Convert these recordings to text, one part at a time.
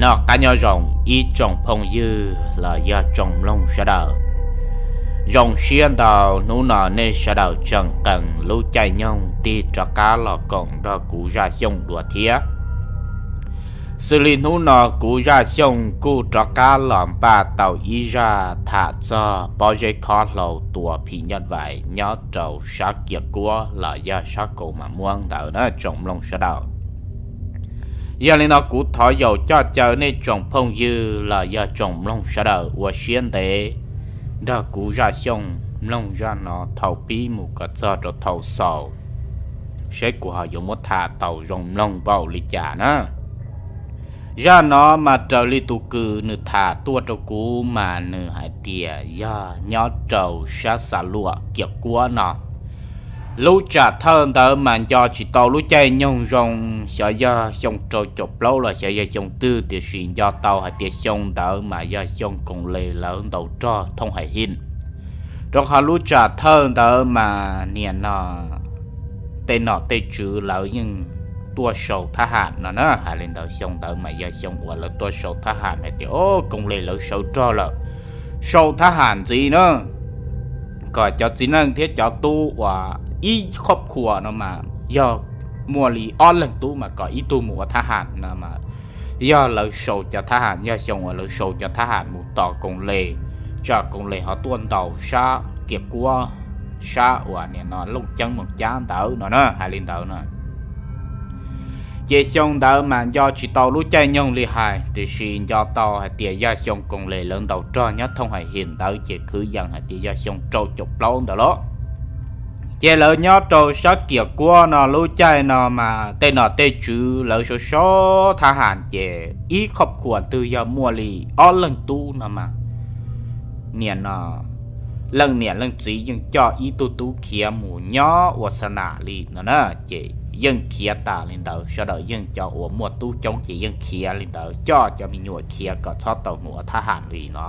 Noj qab nyob zoo ib tsoom phooj ywg los yog tsoom mloog sawv daws. Zoo siab ntau hnub no nej sawv daws tseem qee lub caij nyoog tig rov qab los koom nrog kuv Zaj Xyooj dua thiab. Xws li hnub no kuv Zaj Xyooj kuj rov qab los npaj tau ib zaj tham txog pob zeb khob hlau tua phim nyuj vais nyob rau sab Kiav Kuab los yog sab Kaus Mas Muab ntawd na tsoom mloog sawv daws. Yog li no kuv thov yaum coj caw nej tsoom phooj ywg los yog tsoom mloog sawv daws ua siab ntev nrog kuv Zaj Xyooj mloog zaj no thaum pib mus kom txog rau thaum xaus, seb kuv ho yuav muab tham tau zoo mloog npaum li cas na. Zaj no mas raws li tus kws nws tham tuaj rau kuv mas nws hais tias yog nyob rau sab Xa Luam Kiav Kuab no. Lub tsam thawj ntawd mas nco tsis tau lub caij nyoog zoo, xyov yog xyoo rau caum plaub los xyov yog xyoo twg, tiam sis nco tau hais tias xyoo ntawd mas yog xyoo koom les lawv ntaus rog thooj hais him. Rau qhov lub tsam thawj ntawd mas niam no tej nom tej tswv lawv yeej tuaj sau thab ham no na. Hais li ntawd xyoo ntawd mas yog xyoo uas lawv tuaj sau thab ham hais tias o koom les lawv sawv rog lawm, sau thab ham ntxiv na, kom cov txiv neej thiab cov tub uas ib qhov khua no mas yog muaj li ob leeg tub mas kom ib tug mus ua thab ham no mas yog lawv sau cov thab ham, yog xyoo uas lawv sau cov thab ham mus tos koom les, tsam koom les ho tuaj ntaus sab Kiav Kuab, sab uas niam no Looj Ceeb Moos Cab ntawd no na. Hais li ntawd no ces xyoo ntawd mas nco tsis tau lub caij nyoog li hais, tiam sis nco tau hais tias yog xyoo koom les lawv ntaus rog nyob thooj hais him ntawd ces khwv yees hais tias yog xyoo rau caum plaub ntawd los. Ces lawv nyob rau sab Kiav Kuab no lub caij no mas tej nom tej tswv lawv sau sau thab ham ces ib qhov khua twg yog muaj li ob leeg tub no mas niam no leej niam leej txiv yeej coj ib tug tub khiav mus nyob ua xa nam li no na. Ces yeej khiav tas li ntawd, sawv daws yeej cov uas muaj tub coob ces yeej khiav li ntawd, coj cov me nyuam khiav kom txhob tau mus ua thab ham li no.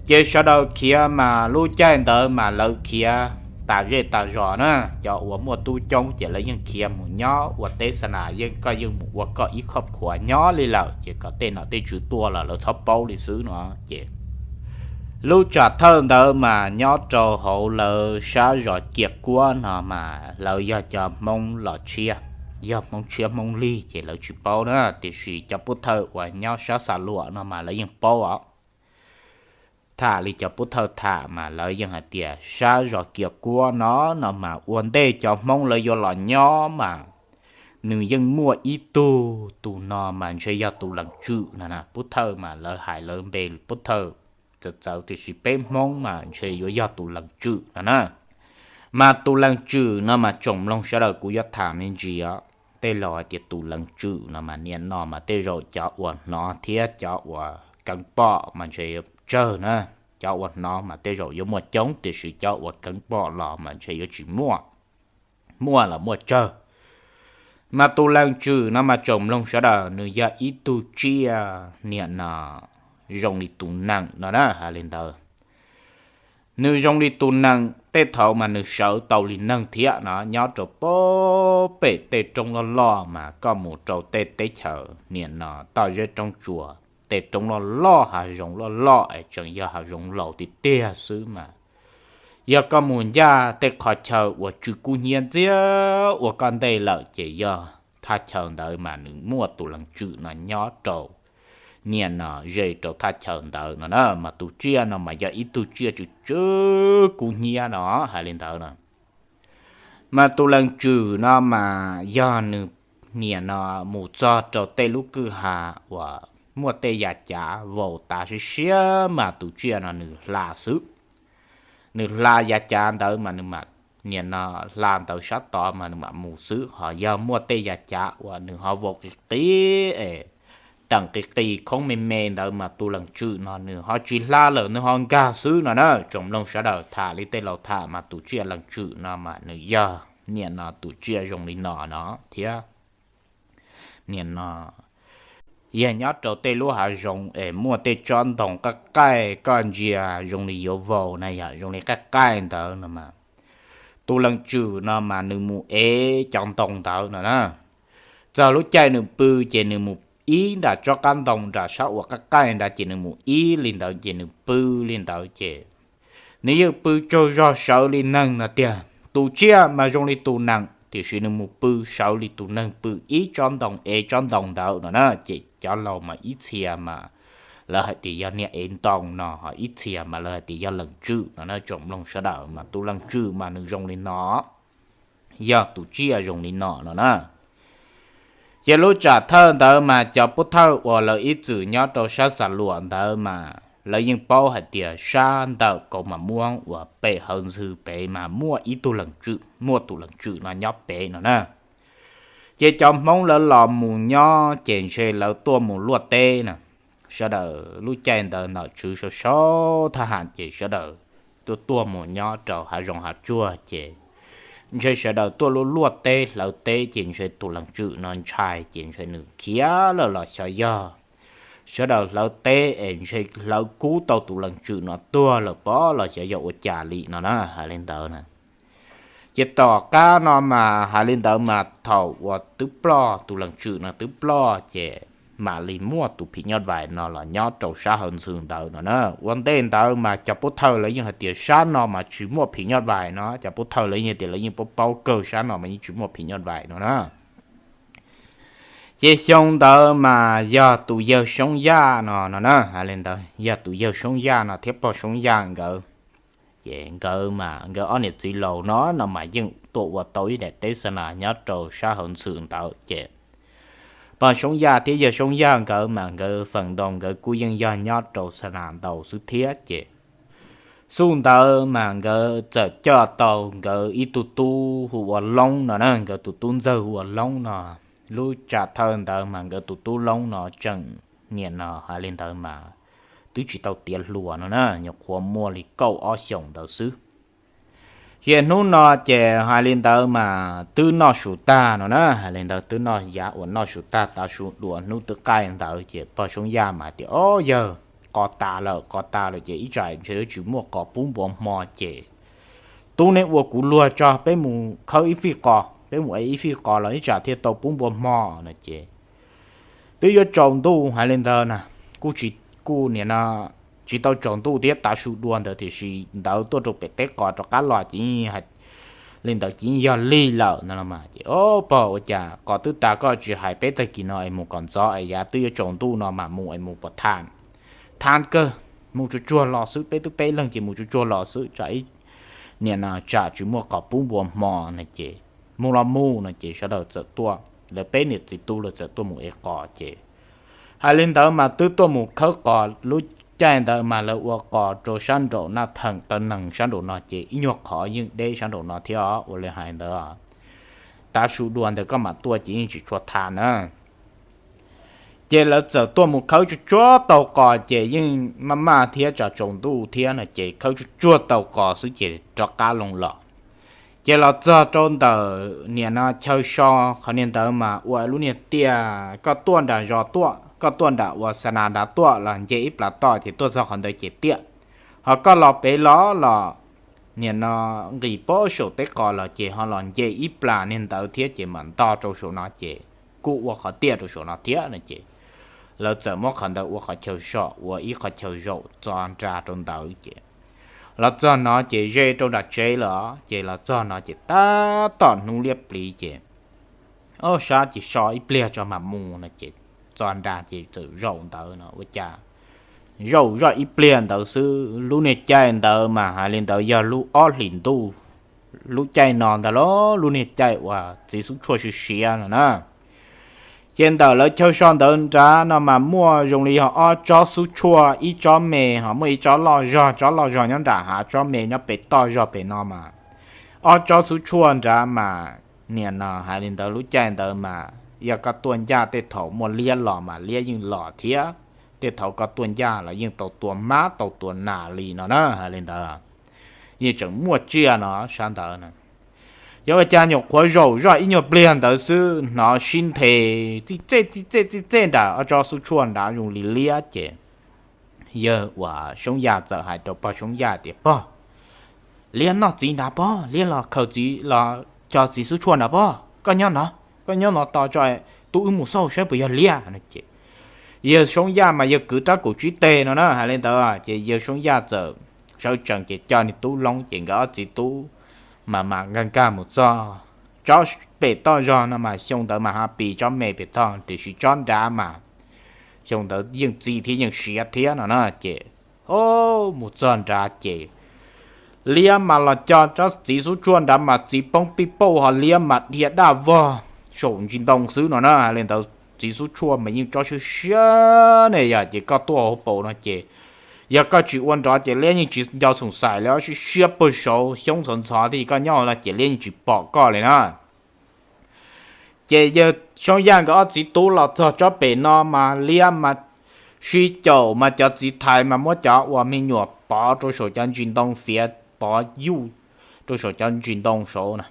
Ces sawv daws khiav mas lub caij ntawd mas lawv khiav tas zej tas zos na, cov uas muaj tub coob ces lawv yeej khiav mus nyob ua teb xa nas, yeej koj yeej mus ua koj ib qhov khua nyob li lawm ces kom tej nom tej tswv tuaj los lawv txhob paub li xwb no. Ces lub tsam thawj ntawd mas nyob rau hauv lawv sab zos Kiav Kuab no mas lawv yog cov Hmoob los tshiab, yog Hmoob tshiab Hmoob lig ces lawv tsis paub na, tiam sis cov pub thawj uas nyob sab Xa Luam no mas lawv yeej paub os. Tham li cov pub thawj tham mas lawv yeej hais tias sab zos Kiav Kuab no no mas ua ntej cov Hmoob lawv yuav los nyob mas nws yeej muaj ib tug, tus no mas ntshe yog tus Leej Tswm no na. Pub thawj mas lawv hais lawv npe pub thawj txawv txawv, tiam sis peb Hmoob mas ntshe yuav yog tus Leej Tswm no na. Mas tus Leej Tswm no mas tsoom mloog sawv daws kuv yuav tham me ntsis os. Tej laus hais tias tus Leej Tswm no mas niam no mas tej zaum cov uas hnov thiab cov uas keev pom mas ntshe yuav tsawg na. Cov uas hnov mas tej zaum yuav muaj coob, tiam sis cov uas keev pom los mas ntshe yuav tsis muaj, muaj los muaj tsawg. Mas tus Leej Tswm no mas tsoom mloog sawv daws nws yog ib tug tsiaj niam no zoo li tus nees no na, hais li ntawd. Nws zoo li tus nees, tej thaum mas nws sawv tau li neeg thiab no, nyob rau pem tej roob loj loj mas koj mus rau tej teb chaws niam no toj zeb roob tsuas, tej roob loj loj hav zoov loj loj es tseem yog hav zoov laus tiag tiag xwb mas yog koj mus ncaj tej qhov chaw uas tsw kub hnyiab ntxiag ua koj ntej lawm ces yog thaj chaw ntawd mas nws muaj tus Leej Tswm no nyob rau niam no ze rau thaj chaw ntawd no na. Mas tus tsiaj no mas yog ib tug tsiaj tsw tsw kub hnyiab no, hais li ntawd no. Mas tus Leej Tswm no mas yog nws niam no mus txog rau tej lub kwj ha uas muaj tej yav cav vau tas siab siab mas tus tsiaj no nws hla xwb. Nws hla yav cav ntawd mas nws mam, niam no hla ntawd sab tod mas nws mam mus xwb. Ho yog muaj tej yav cav uas nws ho vau qis qis es teem qis qis khoob me me ntawd mas tus Leej Tswm no nws ho tsis hla lawm, nws ho nkag xwb no na. Tsoom mloog sawv daws, tham li tej laus tham mas tus tsiaj Leej Tswm no mas nws yog niam no tus tsiaj zoo li no no thiab. Niam no yog nyob rau tej lub hav zoov es muaj tej tsob ntoo qaj qaij, koj ntsia zoo li yuav vau na, yog zoo li qaj qaij ntawd no mas tus Leej Tswm no mas nws mus ev cov ntoo ntawd no na. Txog lub caij nws pw ces nws mus ib nram tsob qab ntoo nram sab uas qab qaij nrad ces nws mus ib li ntawd ces nws pw li ntawd ces nws yeej pw tsaug zog sawv li neeg no tiag. Tus tsiaj mas zoo li tus nees tiam sis nws mus pw sawv li tus neeg pw ib tsob ntoo ev tsob ntoo ntawd no na. Ces cov laus mas ib txhia mas lawv hais tias yog niag ev ntoo no, ho ib txhia mas lawv hais tias yog leej tswm no na. Tsoom mloog sawv daws mas tus leej tswm mas nws zoo li no, yog tus tsiaj zoo li no no na. Ces lub tsam thawj ntawd mas cov pub thawj uas lawv ib txwm nyob rau sab Xa Luam ntawd mas lawv yeej paub hais tias sab ntawm Kaus Mam Muab uas pem Hawv Ntxhw pem mas muaj ib tug leej tswm, muaj tus leej tswm no nyob pem no na. Ces cov Hmoob lawv los mus nyob ces ntshe lawv tuaj mus luaj teb na. Sawv daws lub caij ntawd nom tswv sau sau thab ham ces sawv daws tuaj tuaj mus nyob rau hav zoov hav tsuag ces ntshe sawv daws tuaj luaj luaj teb hlawv teb ces ntshe tus leej tswm no ntshai ces ntshe nws khiav lawm los xyov yog sawv daws hlawv teb es ntshe hlawv kub tau tus leej tswm no tuag lawm pob los xyov yog ua cas li no na, hais li ntawd na. Ces tom qab no mas hais li ntawd mas thaum uas twb ploj tus leej tswm no twb ploj ces mam li muaj tus phim nyuj vais no los nyob rau sab Hawv Ntxhw ntawd no na. Ua ntej ntawd mas cov pub thawj lawv yeej hais tias sab no mas tsis muaj phim nyuj vais no, cov pub thawj lawv yeej tias lawv yeej paub paub kawg sab no mas yeej tsis muaj phim nyuj vais no na. Ces xyoo ntawd mas yog tus yawg Soob Yaj no no na, hais li ntawd yog tus yawg Soob Yaj no thiab pog Soob Yaj nkawd. Ces nkawd mas nkawd ob niam txiv laus no no mas yeej tuaj ua tau ib daim teb xa nas nyob rau sab Hawv Ntxhw ntawd ces pog Soob Yaj thiab yawg Soob Yaj nkawd mas nkawd feem ntau nkawd kuj yeej yog nyob rau xa nas ntau xwb thiab ces xub ntawd mas nkawd txawm coj tau nkawd ib tug tub hu ua Loob no na, nkawd tus tub ntxawg hu ua Loob no. Lub tsam thawj ntawd mas nkawd tus tub Loob no tseem niam no hais li ntawd mas twb tsis tau tiav hluas no na, nyuam qhuav muaj li kaum ob xyoos ntawd xwb. Ces hnub no ces hais li ntawd mas twb noj su tag no na, hais li ntawd twb noj yav uas noj su tag tav su dua hnub twb qaij ntawd ces pog Soob Yaj mas tias, Ob yawg, qos tas lawm, qos tas lawm ces ib tsam ntshe yuav tsis muaj qos pub npua hmo ces tub neb ua kuv luag tso, peb mus khawb ib fij qos, peb mus ev ib fij qos los ib tsam thiaj tau pub npua hmo no ces twb yuav tsaus ntuj hais li ntawd na, kuj tsis, kuj niam no tsis tau tsaus ntuj thiab tav su dua ntawd tiam sis ntawd tuaj rau pem teb qos rov qab los ces li ntawd ces yog lig lawm no los mas ces, Ob pog, ua cas qos twb tas koj tsis hais peb tag kis no es mus kom ntxov es yav twb yuav tsaus ntuj no mas mus es mus pom tha, tha kawg, mus tsuag tsuag los xwb, peb twb peb leeg ces mus tsuag tsuag los xwb, tsam ib niam no tsam tsis muaj qos pub npua hmo no ces mus los mus no ces sawv daws txawm tuaj, lawv peb niam txiv tub lawv txawm tuaj mus ev qos ces hais li ntawd mas twb tuaj mus khawb qos. Lub caij ntawd mas lawv ua qos rau sab nraum Naj Theem taw nees sab nraum no ces ib nyuag qhov yeej deb sab nraum no thiab os, ua li hais ntawd tav su dua ntawd koj mam tuaj ces yeej tsis tshua tha na. Ces lawv txawm tuaj mus khawb tsuag tsuag tau qos ces yeej maj maj thiab tsam tsaus ntuj thiab no ces khawb tsuag tsuag tau qos xwb ces rov qab loo los. Ces los txog rau ntawm niam no chaw so, qhov niag ntawd mas ua lub niag tiaj, koj tuaj nram zos tuaj, koj tuaj nram uas xa nas nrad tuaj los nce ib plas toj ces tuaj txog qhov ntawd ces tiaj, ho koj los pem los los niam no nqis pob saum teb qos los ces ho los nce ib plas niag ntawd thiab ces mam nto rau saum no ces kuj ua qhov tiaj rau saum no thiab no ces lawv txawm muab qhov ntawd ua qhov chaw so, ua ib qhov chaw zaum txo nra rau ntawd ces los txog no ces ze rau nram tsev lawm ces los txog no ces tab tom hnub liab pliv ces ob sab ces so ib pliag tso mam mus no ces txo nra ces txawm zaum ntawd no ua cas zaum zoj ib pliag ntawd xwb. Lub niag caij ntawd mas hais li ntawd yog lub ob hlis ntuj, lub caij no ntag los lub niag caij uas txiv xub tshuaj siav siav no na. Ces ntawm lawv chaw so ntawd nrad no mas muaj zoo li yog ob tsob xub tshuaj, ib tsob me ho muaj ib tsob loj zog, tsob loj zog nyob nram hav, tsob me nyob pem toj zog pem no mas ob tsob xub tshuaj nrad mas niam no hais li ntawd lub caij ntawd mas yog koj tuaj ncaj tej thaum muaj liab los mas liab yeej los thiab, tej thaum koj tuaj ncaj los yeej tau tua mab tau tua nas li no na, hais li ntawd yeej tseem muaj tsiaj no sab ntawd na. Yog ua cas nyuam qhuav zaum zoj ib nyuag pliag ntawd xwb hnov sib nthe txij txej txij txej txij txej nram ob tsob xub tshuaj nrad zoo li liab ces yawg uas Soob Yaj txawm hais rau pog Soob Yaj tias, Pog, liab noj txiv nrad pob, liab los khaws txiv los cog txiv xub tshuaj nrad pob, koj nyob no, koj nyob no tos tso, tub wb mus xauj saib puas yog liab no ces Yawg Soob Yaj mas yawg kwv rab kaum tsib teg no na, hais li ntawd ces yawg Soob Yaj txawm sawv tsees ces coj niag tub loob ces nkawd ob txiv tub mas mam nkag nkag mus txog tsob pem toj zog no mas xyoo ntawd mas hav pis tsob me pem toj, tiam sis tsob nrad mas xyoo ntawd yeej txi thiab yeej siav thiab no na. Ces mus txog nrad ces liab mas los co tsob txiv xub tshuaj nrad mas txiv poob pij pauj, ho liab mas dhia daj vog saum ntsis ntoo xwb no na. Hais li ntawd txiv xub tshuaj mas yeej tsob siab siab ne, yog ces koj tuaj hauv paus no ces yog koj tsis ua nrov ces liab yeej tsis nco xoom xais li, siab siab pawg saud xyoob ntxhov ntxhov thiab, koj nyob hauv no ces liab yeej tsis pom koj li na. Ces yawg Soob Yaj nkawd ob txiv tub los txog tsob pem no mas liab mas sib caum mas cov txiv thais mas muab cov uas me nyuam pov rau saum cov ntsis ntoo, fiav pov yuj rau saum cov ntsis ntoo saud na,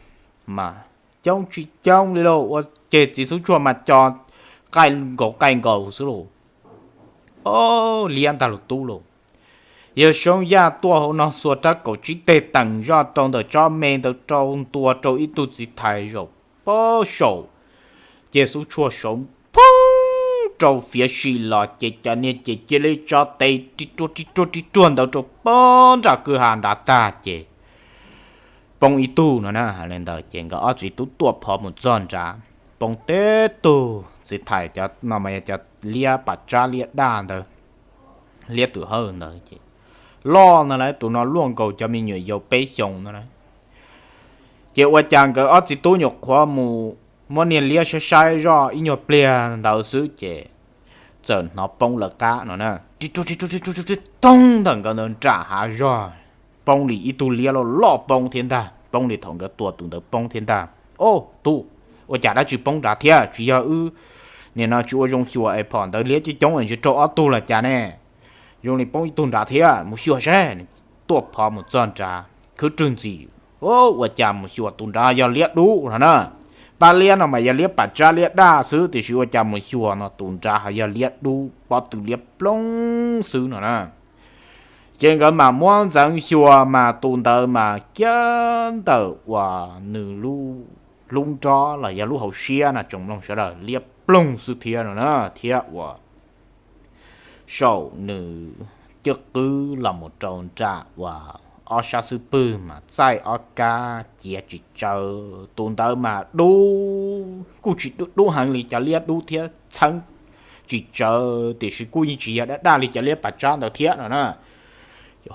mas coob tsis coob li lauj, ua ces txiv xub tshuaj mas co qaij nkaus qaij nkaus xwb lauj. Liab ntag lauj tub lauj. Yawg Soob Yaj tuaj hauv no xuas rab kaum tsib teg teem zoj rau ntawm tsob me ntawd rau ntua rau ib tug txiv thais zaum pob saum, ces xub tshuaj saud phooj rau fiav si los ces cov niag ces cia li tso tes ri ruaj ri ruaj ri ruaj ntawd rau pob nram kwj ha nrad tag ces poob ib tug no na. Hais li ntawd ces nkawd ob txiv tub tuaj phov mus txog nrad, poob teb tug txiv thais cov no mas yog cov liab pam tsab liab daj ntawd, liab tus hawj ntawd ces loj no lawm, tus no luaj nkaus cov me nyuam yaus peb xyoos no lawm. Ces ua cas nkawd ob txiv tub nyuam qhuav mus muab niag liab saib saib zoj ib nyuag pliag ntawd xwb ces txawm hnov poob lawv qab no na, toog ntawm nkawd ntawd nram hav zog. Poob li ib tug liab loj loj poob thiab ntag, poob li thaum nkawd tua tus ntawd poob thiab ntag. Au tub, ua cas dab tsi poob nrad thiab? Tsis yog wb nim no tsis ua zoo xyuas es phom ntawd liab coob coob es ntshe raug ob tug los cas ne? Zoo li poob ib tug nrad thiab, mus xyuas seb. Tuaj phov mus txog nrad, khwb rwg ntxim, ua cas mus xyuas tus nrad yog liab dub no na. Pab liab no mas yog liab pam tsab liab daj xwb, tiam sis ua cas mus xyuas no tus nrad ho yog liab dub pob tw liab ploog xwb no na. Ces nkawd mam muab ntxeev xyuas mas tus ntawd mas kiag ntawm uas nws lub nrob los yog lub hauv siab na, tsoom mloog sawv daws, liab ploog xwb thiab no na, thiab uas saum nws cwj qwb los mus rau nram uas ob sab xub pwg mas txaij ob kab ciav tsis tsawv. Tus ntawd mas dub, kuj tsis dub heev li cov liab dub thiab, txheeb tsis tsawv tiam sis kuj yeej tsis yog daj daj li cov liab pam tsab ntawd thiab no na.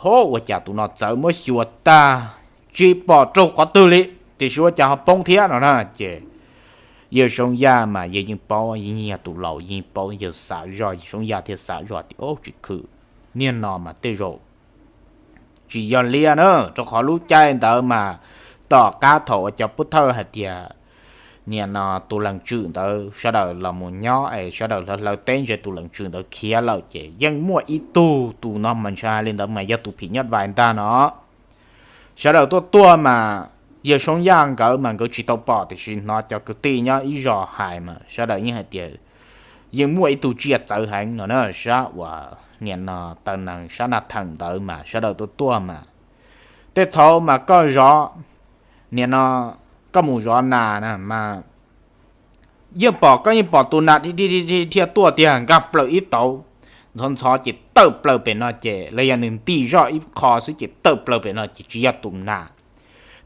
Ho ua cas tus no txawv, muab xyuas tag tsis pom raug qhov twg li, tiam sis ua cas ho poob thiab no na. Ces yawg Soob Yaj mas yawg yeej paub, yeej yog tus laus yeej paub, yawg xav zoj, yawg Soob Yaj thiaj xav zoj tias, Au, tsis khwv, niag no mas tej zaum tsis yog liab na, rau qhov lub caij ntawd mas tom qab thaum uas cov pub thawj hais tias niam no tus leej tswm ntawd sawv daws los mus nyob es sawv daws hlawv hlawv teb ntshe tus leej tswm ntawd khiav lawm ces yeej muaj ib tug, tus no mas ntshai li ntawd mas yog tus phim nyuj vais ntag no. Sawv daws tuaj tuaj mas yawg Soob Yaj nkawd mas nkawd tsis tau pom tiam sis hnov cov kwv tij nyob ib zos hais mas sawv daws yeej hais tias yeej muaj ib tug tsiaj txawv heev no na, sab uas niam no taw nees sab Naj Theem ntawd mas sawv daws tuaj tuaj mas tej thaum mas koj zov, niam no koj mus zov nas na mas yeej pom, koj yeej pom tus nas dhia dhia tuaj tiag, nkag plaws ib tauv ntxhov ntxhov ces tawm plaws pem no ces los yog nws nti zoj ib qho xwb ces tawm plaws pem no ces tsis yog tus nas.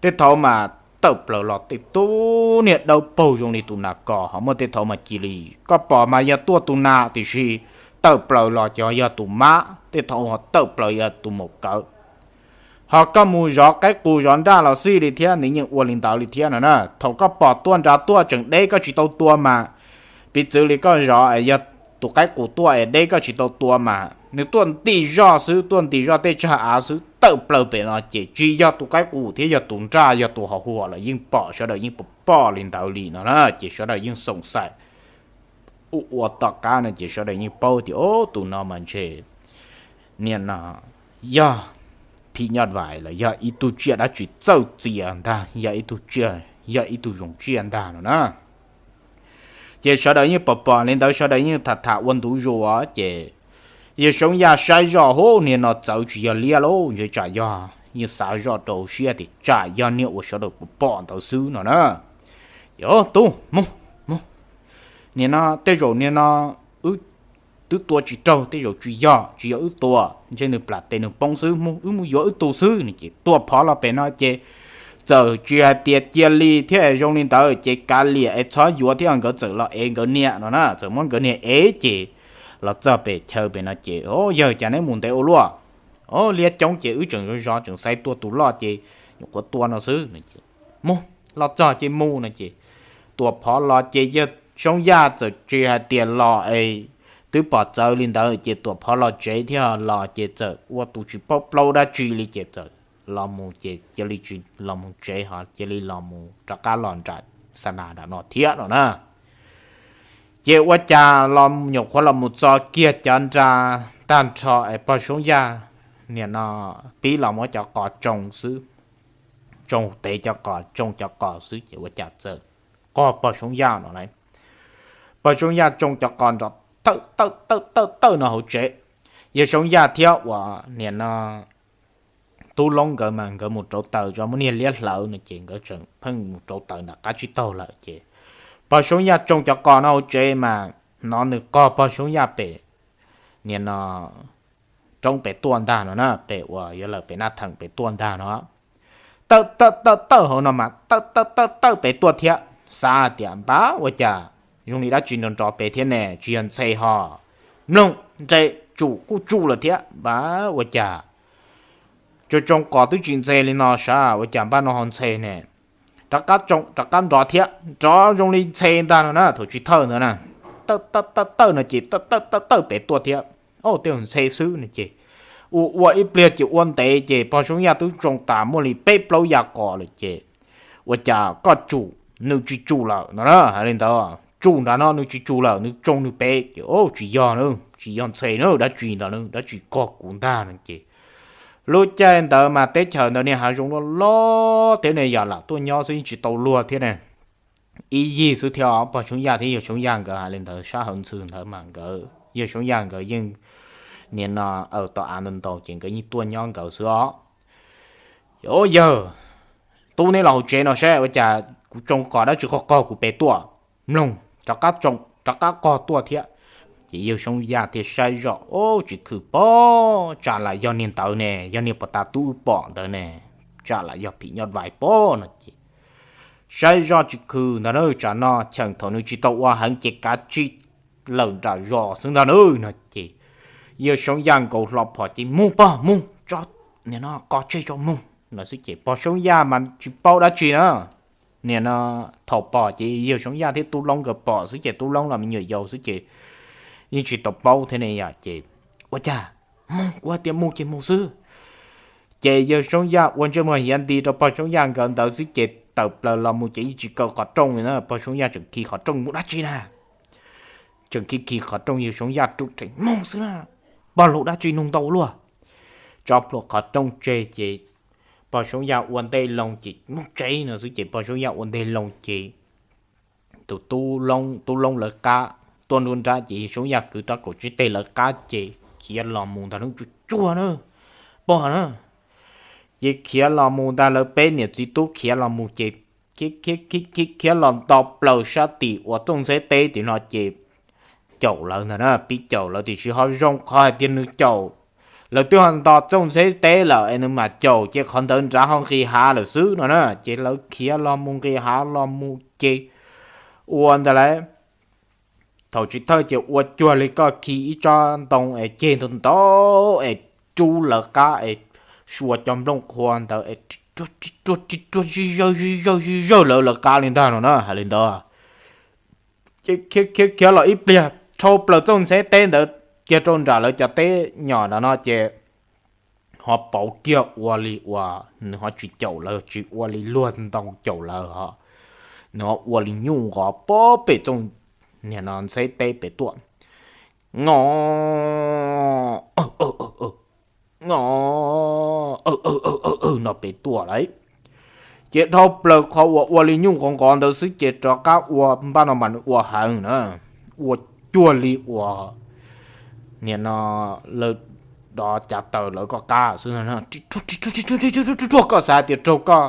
Tej thaum mas tawm plaws los tej tug niag dawb paug zoo li tus nas kos, ho muaj tej thaum mas cia li koj pom mas yog tuaj tus nas tiam sis tawm plaws los ces yog tus mab, tej thaum ho tawm plaws yog tus maum kawv. Ho koj mus zov qaib qus zov nraj los xij li thiab nws yeej ua li ntawd li thiab no na. Thaum koj pom tuaj nrad tuaj tseem deb koj tsis tau tua mas, piv txwv li koj zov es yog tus qaib qus tuaj es deb koj tsis tau tua mas nws tuaj nti zoj xwb, tuaj nti zoj tej tsag av xwb tawm plaws pem no ces tsis yog tus qaib qus thiab yog tus nraj, yog tus hauv huam los yeej pom, sawv daws yeej pom pom li ntawd li no na. Ces sawv daws yeej xoom xaim ua ua tom qab no ces sawv daws yeej paub tias, Au, tus no mas ntshe niam no yog phim nyuj vais los yog ib tug tsiaj dab tsi txawj txias ntag, yog ib tug tsiaj, yog ib tug zoo tsiaj ntag no na. Ces sawv daws yeej pom pom li ntawd, sawv daws yeej tham tham ua ntu zus ces yawg Soob Yaj saib zoj, Hu, niag no txawv tsis yog liab lauj, ntshe tsam yog, yeej xav zoj rau siab tias tsam yog niag uas sawv daws pom pom ntawd xwb no na. Ces, Tub, mus, mus, niag no tej zaum niag no wb twb tua tsis raug, tej zaum tsis yog, tsis yog wb tua, ntshe nws plam tes nws poob xwb, wb mus yuav wb tus xwb no ces tua phov los pem no ces txawm tsis hais tias cia li thiab zoo li ntawd ces kav liam es txhob yuav thiab, nkawd txawm los ev nkawd niam no na, txawm muab nkawd niam ev ces los txog pem chaw pem no ces, O yawg, cas neb mus ntev ua luaj? O, liab coob ces wb tseem zov zov tseem xaiv tua tus loj ces nyuam qhuav tua no xwb. Mus, los txog ces mus no ces tua phov los ces yawg Soob Yaj txawm tsis hais tias los es twb pom txawv li ntawd ces tua phov los tsev thiab los ces txawm ua tus tsis paub plaub dab tsi li ces txawm los mus ces cia li tsis los mus tsev ho cia li los mus rov qab los nram xa nas nram no thiab no na. Ces ua cas los nyuam qhuav los mus txo kiag cov nra tag nrho es pog Soob Yaj niam no pib los muab cov qos tsoo xwb, tsoo tev cov qos tsoo cov qos xwb ces ua cas txawm qog pog Soob Yaj no lawm. Pog Soob Yaj tsoo cov qos nrov tawj tawj tawj tawj tawj no hauv tsev. Yawg Soob Yaj thiab uas niam no Tub Loob nkawd mas nkawd mus rauv taws tso muab niag liab hlawv no ces nkawd tseem pheej mus rauv taws nram qab tsib taug lawm ces pog Soob Yaj tsoo cov qos no hauv tsev mas hnov nws qog pog Soob Yaj pem niam no roob pem tuaj ntag no na, pem uas yuav lawm pem Naj Theem pem tuaj ntag no. Tawj tawj tawj tawj hauv no mas tawj tawj tawj tawj pem tuaj thiab. Xav tias npab ua cas zoo li dab tsi nrov nrov pem thiab ne, tsis yog ntxhe ho. Mloog, ntxhe, tsum kuj tsum lawm thiab, npab ua cas tsoo tsoo qos twb tsis ntxhe li no sav, ua cas npab no ho ntxhe ne. Rov qab tsoo rov qab nrov thiab, nrov zoo li ntxhe ntag no na, thaum tsis thawj ntawd na. Tawj tawj tawj tawj no ces tawj tawj tawj tawj pem tuaj thiab. O, tej zaum ntxhe xwb no ces ua ua ib pliag ces ua ntev ces pog Soob Yaj twb tsoo tas muaj li peb plaub yam qos lawm ces ua cas koj tsum nws tsis tsum lawm no na, hais li ntawd, tsum nram no nws tsis tsum lawm, nws tsoo nws pem ces, O, tsis yog na, tsis yog ntxhe na, dab tsi ntawd na, dab tsi kog kuv ntag no ces lub caij ntawd mas teb chaws ntawd niag hav zoov loj loj thiab ne, yam lam tuaj nyob xwb yeej tsis tau luag thiab ne. Ib yig xwb thiab os, pog Soob Yaj thiab yawg Soob Yaj nkawd hais li ntawd sab hawv ntxhw ntawd mas nkawd, yawg Soob Yaj nkawd yeej niam no aws tau av ntau ntau ces nkawd yeej tuaj nyob nkawd xwb os. O yawg, tub neb los hauv tsev no saib ua cas kuv tsoo qos dab tsi qog qog kuv pem tuaj. Mloog, rov qab tsoo rov qab qog tuaj thiab. Ces yawg Soob Yaj thiaj saib zoj, O, tsis khwm pob, tsam lam yog niag ntawd ne, yog niag pog tas tub wb pom ntawd ne, tsam lam yog phim nyuj vais pob no ces saib zoj tsis khwm ntag na, tsam no cheem thaum nws tsis tau ua heev ces kav tsij lawm nram zos xwb ntag na no ces yawg Soob Yaj nkaus hlo phom ces mus pog mus tso, nim no qos tseg tso mus no xwb ces pog Soob Yaj mas tsis paub dab tsi na. Nim no thaum pom ces yawg Soob Yaj thiab Tub Loob nkawd pom xwb ces Tub Loob los me nyuam yaus xwb ces yeej tsis tau paub thiab ne yom ces ua cas mus, kuv hais tias mus ces mus xwb. Ces yawg Soob Yaj ua ntsej muag hiav nti rau pog Soob Yaj nkawd ntawd xwb ces tawm plaws los mus ces yeej tsis kaw qhov rooj li na, pog Soob Yaj tseem khi qhov rooj mus dab tsi na. Tseem khi khi qhov rooj, yawg Soob Yaj rub rhe mus xwb na, pog lug dab tsi nug ntau luaj. Tso plhuav qhov rooj tseg ces pog Soob Yaj ua ntej loo ces mus tsev no xwb ces pog Soob Yaj ua ntej loo ces tus Tub Loob lawv qab tuaj nruab nrab ces yawg Soob Yaj kwv rab kaum tsib teg lawv qab ces khiav los mus ntag, tsuag tsuag na, pog na. Ces khiav los mus ntag, lawv peb niam txiv tub khiav los mus ces khiav khiav khiav khiav los nto plaws sab tim uas txooj ntxheb teb tim no ces caum lawv ntag na, pib caum lawv tiam sis ho zoo qhov hais tias nws caum, lawv twb ho nto txooj ntxheb teb lawm es nws mam caum ces qhov ntawd nrad ho nqis hav lawm xwb no na. Ces lawv khiav los mus nqis hav los mus ces ua ntawd lawm. Thaum tsis thawj ces ua cuag li koj khi ib tsob ntoo es ceg ntau ntau es rub lawv qab es sua cov nplooj qhuav ntawd es ri ruag ri ruag ri ruag zij zawj zij zawj zij zawj lawv lawv qab li ntag no na, hais li ntawd. Ces khiav khiav khiav los ib pliag dhau plaws txooj ntxheb teb ntawd kiag rau nram lawv cov teb nyom nram no ces ho pauv kiag ua li uas nws ho tsis caum lawv, tsis ua li luag ntoo caum lawv ho, nws ho ua li nyuj nqov pem txooj, nim no ntxheb teb pem tuaj, ngo, ngo, no pem tuaj lawm. Ces dhau plaws qhov uas ua li nyuj nqov nqov ntawd xwb ces rov qab ua npaj no mas nws ua heev na, ua cuag li uas nim no lawv dov cav taws lawv koj qab xwb, ruag koj xav tias raug koj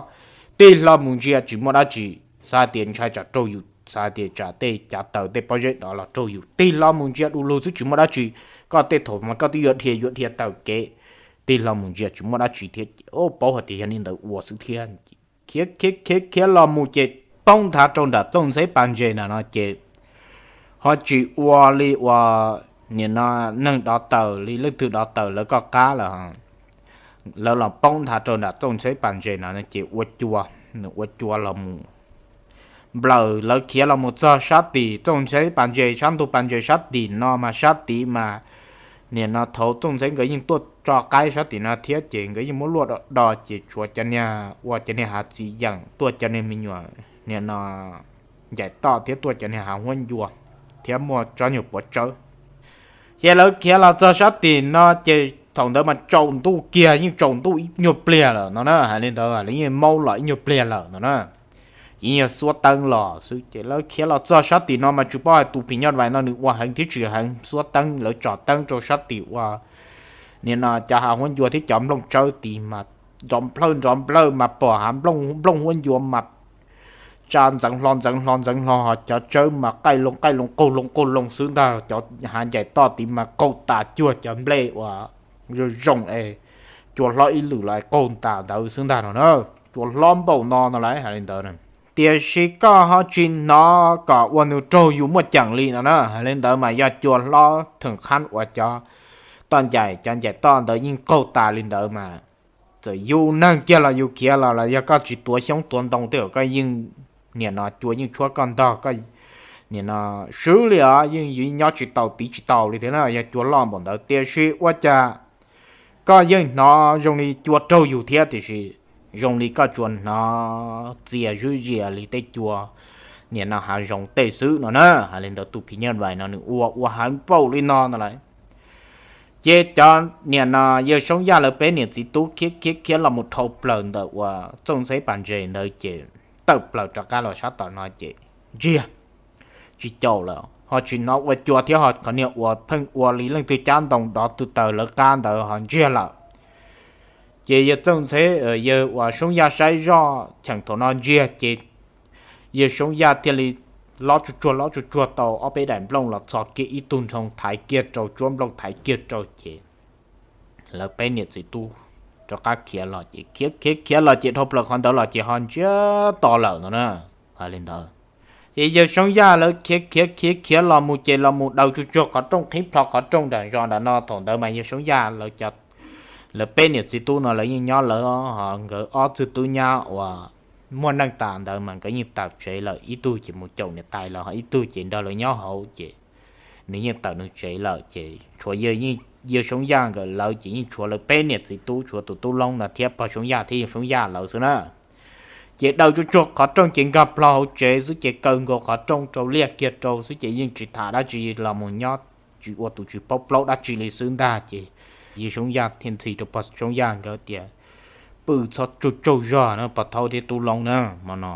tij hlo mus ntsia tsis muaj dab tsi, xav tias ntshai tsam raug yus Xav tias tsam tej cav taws tej pob zeb dov los raug yus. Tig hlo mus ntsia du lug xwb tsis muaj dab tsi. Koj tej thaum mas koj twb yuav dhia yuav dhia taws kev, tig hlo mus ntsia tsis muaj dab tsi thiab ces paub hais tias yog li ntawd ua xwb thiab. Khiav khiav khiav khiav los mus ces poob nthav rau nram Txooj Ntxheb Pas Ntses na no ces ho tsis ua li uas nim no neeg dov taws li leej twg dov taws lawv koj qab lawm. Lawv los poob nthav rau nram Txooj Ntxheb Pas Ntses na ces ua cua, ua cua los mus nplawm lawv khiav los mus txog sab tim Txooj Ntxheb Pas Ntses, sab ntug Pas Ntses sab tim no mas sab tid mas nim no thaum Txooj Ntxheb nkawd yeej tuaj tso qaib sab tim no thiab ces nkawd yeej muab luaj do ces tshuav cov niag ua cov niag hav txiv yeem tuaj cov niag me nyuam nim no ncaim toj thiab tuaj cov niag hav huab ncua thiab muaj tsob nyuag puav tsawb. Ces lawv khiav los txog sab tim no ces thaum ntawd mas tsaus ntuj kiag, yeej tsaus ntuj ib nyuag pliag lawm no na, hais li ntawd lawv yeej maub los ib nyuag pliag lawm no na. Ces yog xuab teeb los xwb ces lawv khiav los txog sab tim no mas tsis paub hais tus phim nyuj vais no nws ua heev thiab tsis heev, xuab teeb lawv tso teeb rau sab tim ua nim no cov hav huab ncua thiab cov nplooj tsawb tid mas nrov nplawj nrov nplawj mas pom hav nplooj huab ncua mas tsa ntxeev hlo ntxeev hlo ntxeev hlo, ho cov tsawb mas qaij loo qaij loo qaug loo qaug loo xwb ntag, cov hav ncaim toj tid mas qaug tas cuag cov nplej uas zoo zoo es cua hlob ib lwm los qaug tas ntawd xwb ntag no na. Cua hlob npaum no no lawv hais li ntawd. Tiam sis koj ho tsis hnov kom ua nws raug yus muaj ceem li no na, hais li ntawd mas yog cua hlob theem qhab uas cov toj ncaim cov ncaim toj ntawd yeej qaug tas li ntawd mas txawm yus neeg kiag los yus khiav los los yog koj tsis tuav xyoob tuav ntoo tej zaum koj yeej nim no cua yeej tshuab koj ntog, koj nim no swb li os, yeej yus nyob tsis taus tiv tsis taus li thiab na. Yog cua loj npaum ntawd tiam sis ua cas koj yeej hnov zoo li cua raug yus thiab tiam sis zoo li koj tsuas hnov txias zuj zias li tej cua nim no hav zoov tej xwb no na. Hais li ntawd tus phim nyuj vais no nws ua ua heev npaum li no no lawm. Ces cov nim no yawg Soob Yaj lawv peb niam txiv tub khiav khiav khiav los mus dhau plaws ntawm uas Txooj Ntxheb Pas Ntses ntawd ces tawm plaws rov qab los sab tom no ces ntsiag tsis caum lawm, ho tsis hnov ua cua thiab, ho qhov niag uas pheej ua li leej twg cab ntoo dov tw taws lawv qab ntawd ho ntsiag lawm. Ces yawg Txooj Ntxheb, yawg uas Soob Yaj saib zoj cheem thaum no ntsiag ces yawg Soob Yaj thiaj li lob tsuag tsuag lob tsuag tsuag tau ob peb daim nplooj los txhos kiag ib tug nrhoo thaiv kiag rau, tsuab nplooj thaiv kiag rau ces lawv peb niam txiv tub rov qab khiav los ces khiav khiav khiav los ces dhau plaws qhov ntawd los ces ho ntsiag to lawm no na. Hais li ntawd ces yawg Soob Yaj lawv khiav khiav khiav khiav los mus ces los mus daws tsuag tsuag qhov rooj, qhib plho qhov rooj nram zos nram no. Thaum ntawd mas yawg Soob Yaj lawv, lawv peb niam txiv tub no lawv yeej nyob lawv, ho nkawd ob txwg tub nyab uas muaj neej tas ntawd mas nkawd yeej tawm tsev lawm, ib tug ces mus caum niam tais lawm, ho ib tug ces nrog lawv nyob hauv ces nws yeej tawm nws tsev lawm ces tshuav yawg Soob Yaj nkawd lawv ces yeej tshuav lawv peb niam txiv tub, tshuav tus tub Loob no thiab pog Soob Yaj thiab yawg Soob Yaj lawv xwb na. Ces daws tsuag tsuag qhov rooj ces nkag plho hauv tsev xwb ces kaw nkaus qhov rooj rau liaj kiag rau xwb ces yeej tsis tham dab tsi los mus nyob tsis ua tus tsis paub plaub dab tsi li xwb ntag. Ces yawg Soob Yaj thiaj ntxhi rau pog Soob Yaj nkawd tias, pw txhob tsaug tsaug zog na pog Thaub thiab tub Loob na, hmo no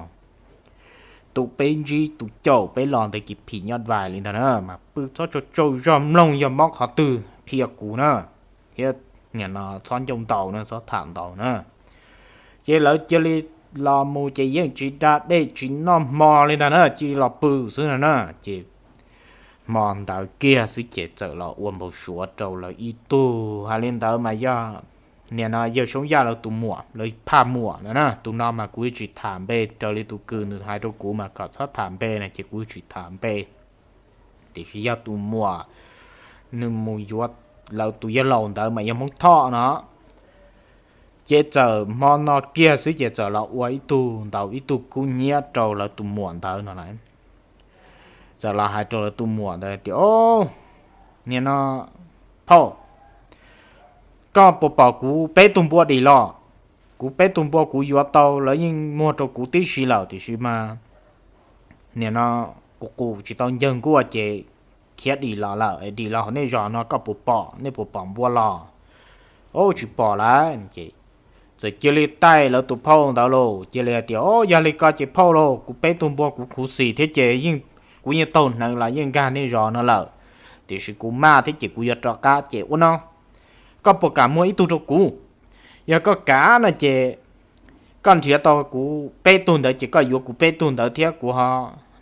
tus peb ntsib tus caum peb los ntawd ces phim nyuj vais li ntag na, mas pw txhob tsaug tsaug zog mloog yog mob qhov twg qhia kuv na, thiab nim no txhob ncauj ntaus na, txhob tham ntaus na. Ces lawv cia li los mus ces yeej tsis da dej tsis noj hmo li ntag na, cia li los pw xwb no na. Ces hmo ntawd kiag xwb ces txawm los ua npau suav rau lawv ib tug. Hais li ntawd mas yog nim no yawg Soob Yaj lawv tus muam, lawv phaj muam ntawd na, tus no mas kuv tsis tham npe, raws li tus kws nws hais rau kuv mas kom txhob tham npe na ces kuv tsis tham npe. Tiam sis yog tus muam, nws mus yuav lawv tus yawg laus ntawd mas yog Hmoob Thoj no. Ces txawm hmo no kiag xwb ces txawm los ua ib tug ntaus ib tug kub hnyiab rau lawv tus muam ntawd no lawm. Txawm los hais rau lawv tus muam ntawd tias, o, nim no phauj, koj puas pom kuv peb tug npua dim los? Kuv peb tug npua kuv yuav tau lawv yeej muag rau kuv tib si lawm tiam sis mas nim no kuv qus tsis tau ncawg nkuaj ces khiav dim los lawm, dim los hauv nej zos no koj puas pom, nej puas pom npua los? O, tsis pom lawm. Ces txawm cia li taij lawv tus phauj ntawd lauj, cia li hais tias, o, yog li ko ces phauj lauj, kuv peb tug npua kuv khuv xim thiab ces yeej, kuv yeej taug hneev los yeej nkag nej zos no lawm, tiam sis kuv maj thiab ces kuv yuav rov qab ces ua no, koj puas kam muag ib tug rau kuv? Yog koj kam no ces koj nrhiav tau kuv peb tug ntawd ces koj yuav kuv peb tug ntawd thiab kuv ho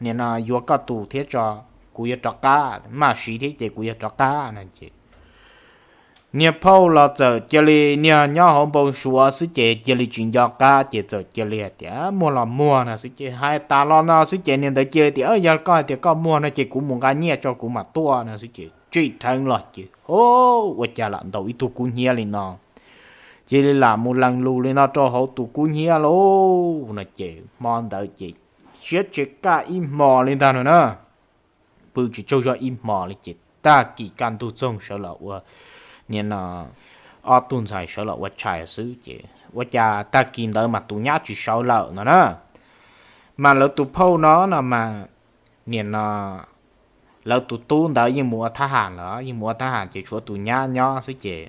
nim no yuav koj tus thiab tso, kuv yuav rov qab, maj siv thiab ces kuv yuav rov qab no ces niag phauj los txawm cia li, niag nyob hauv npau suav xwb ces cia li tsis nco qab ces txawm cia li hais tias muag los muag no xwb ces hais tas los no xwb ces niag ntawd cia li tias yog koj hais tias koj muag no ces kuv mus nqa nyiaj tso kuv mam tuaj no xwb ces tsim dheev los ces ua cas lam ntaus ib tug kub hnyiab li no, cia li lam mus lees lus li no rau hauv tus kub hnyiab lauj no ces hmo ntawd ces siab tsis kaj ib hmo li ntag no na. Pw tsis tsaug zog ib hmo li ces tag kis kaj ntug txoog sawv los ua, nim no ob tug ntxhais sawv los ua tshais xwb ces ua cas tag kis ntawd mas tus nyab tsis sawv lawm no na. Mas lawv tus phauj no no mas nim no lawv tus tub ntawd yeej mus ua thab ham lawm, yeej mus ua thab ham ces tshuav tus nyab nyob xwb ces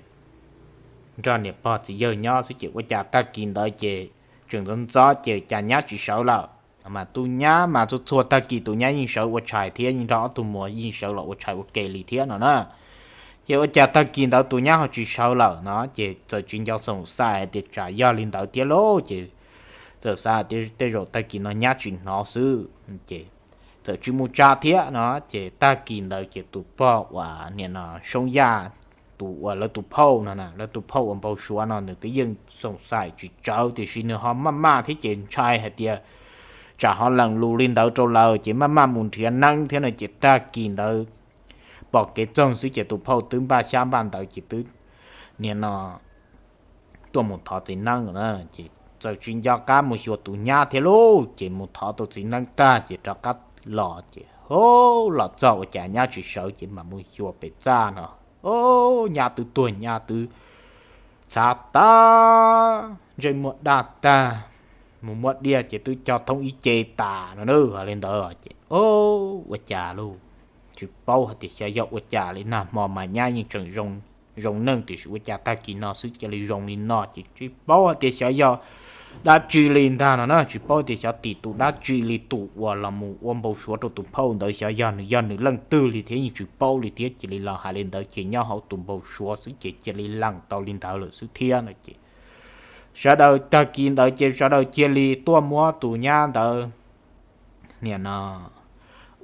nrog niam pog txiv yawg nyob xwb ces ua cas tag kis ntawd ces tseem ntxov ntxov ces cas nyab tsis sawv lawm. Mas tus nyab mas txhua txhua tag kis tus nyab yeej sawv ua tshais thiab yeej nrog ob tug muam yeej sawv los ua tshais ua ke li thiab no na. Ces ua cas tag kis ntawd tus nyab ho tsis sawv lawm no ces txawm tsis nco xoom xais hais tias tsam yog li ntawd thiab lauj ces txawm xav tias tej zaum tag kis no nyab tsis hnov xwb ces txawm tsis mus tsa thiab no ces tag kis ntawd ces tus pog uas nim no Soob Yaj, tus uas lawv tus phauj no, lawv tus phauj uas npau suav no nws twb yeej xoom xais tsis tsawv tiam sis nws ho maj maj thiab ces ntshai hais tias tsam ho lees lus li ntawd rau lawv ces maj maj mus nrhiav neeb thiab no ces tag kis ntawd pom kev txoog xwb ces tus phauj twb npaj xyab npaj ntawv ces twb nim no tuaj mus thov txiv neeb lawm na ces txawm tsis nco qab mus xyuas tus nyab thiab lauj ces mus thov tau txiv neeb tag ces rov qab los ces ho los txog ua cas nyab tsis sawv ces mam mus xyuas pem txaj no, o, nyab twb tuag nyab twb txhav tag, ntsej muag daj tag, mus muab diaj ces twb cog thoob ib ce tas no na, hais li ntawd ces o, ua cas lauj, tsis paub hais tias xyov yog ua cas li nag hmo mas nyab yeej tseem zoo neej tiam sis ua cas tag kis no xwb cia li zoo li no ces tsis paub hais tias xyov yog dab tsi li ntag no na, tsis paub tias xyov tim tus dab tsi li tus uas los mus ua npau suav rau tus phauj ntawd xyov yog nws yog nws leej twg li thiab yeej tsis paub li thiab cia li los hais li ntawd ces nyob hauv tus npau suav xwb ces cia li lees tau li ntawd lawm xwb thiab no ces sawv daws tag kis ntawd ces sawv daws cia li tuaj muab tus nyab ntawd nim no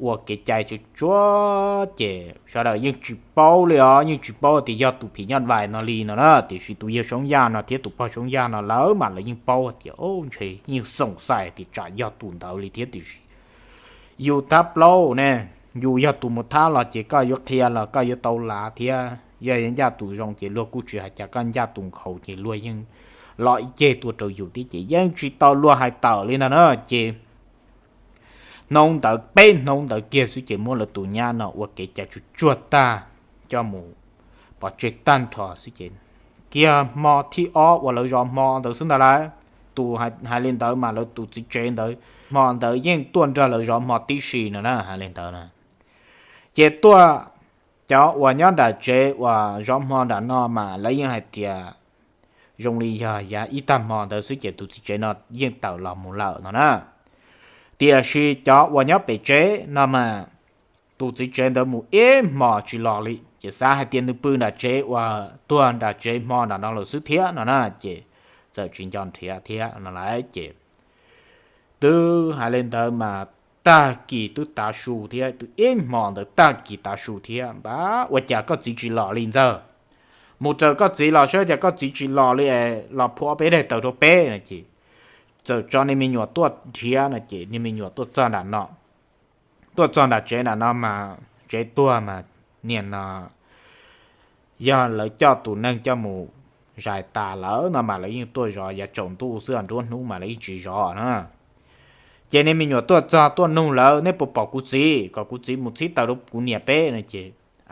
ua kev cai tsuag tsuag ces sawv daws yeej tsis paub li os, yeej tsis paub tias yog tus phim nyuj vais no li no na, tiam sis tus yawg Soob Yaj no thiab tus pog Soob Yaj no lawv mas lawv yeej paub tias o ntshe yeej xoom xais tias tsam yog tus ntawd li thiab tiam sis yus thab plaub ne, yus yog tus mus thab los ces koj yuav qhia los koj yuav tau lav thiab, yog yuav ncaj tus zoo ces luag kuj tsis hais cas, koj ncaj tus nkhaus ces luag yeej los ib ceg tuaj rau yus thiab ces yeej tsis tau luag hais tawm li ntag na ces hnub ntawd peb hnub ntawd kiag xwb ces muab lawv tus nyab no ua kev cai tsuag tsuag tag coj mus pov tseg tag nrho xwb ces kiag hmo thib ob uas lawv zov hmo ntawd xwb ntag lauj, tus hais li ntawd mas lawv tus txiv tsev ntawd hmo ntawd yeej tuaj nrog lawv zov hmo tib si no na, hais li ntawd na ces tuaj cov uas nyob nram tsev uas zov hmo nram no mas lawv yeej hais tias zoo li yog yav ib tag hmo ntawd xwb ces tus txiv tsev no yeej tawm los mus lawm no na. Tiam sis cov uas nyob pem tsev no mas tus txiv tsev ntawd mus ib hmos tsis los li ces xav hais tias nws pw nram tsev uas tuag nram tsev hmo nram no lawm xwb thiab no na ces txawm tsis nco nrhiav thiab no lawm ces twb hais li ntawd mas tag kis twb tav su thiab, twb ib hmos ntawd tag kis tav su thiab, npab ua cas koj txiv tsis los li ntxawg? Mus raws koj txiv los saib cas koj txiv tsis los li es los phua ob peb daim taws rau peb no ces txawm tso niag me nyuam tuaj nrhiav no ces niag me nyuam tuaj txog nram no, tuaj txog nram tsev nram no mas tsev tuag mas niag no yog lawv coj tus neeg coj mus zais tas lawm no mas lawv yeej tuaj zov yav tsaus ntuj xwb, nruab hnub mas lawv yeej tsis zov na. Ces niag me nyuam tuaj txog tuaj nug lawv, nej puas pom kuv txiv, kom kuv txiv mus txhib taws rau kuv niam peb no ces,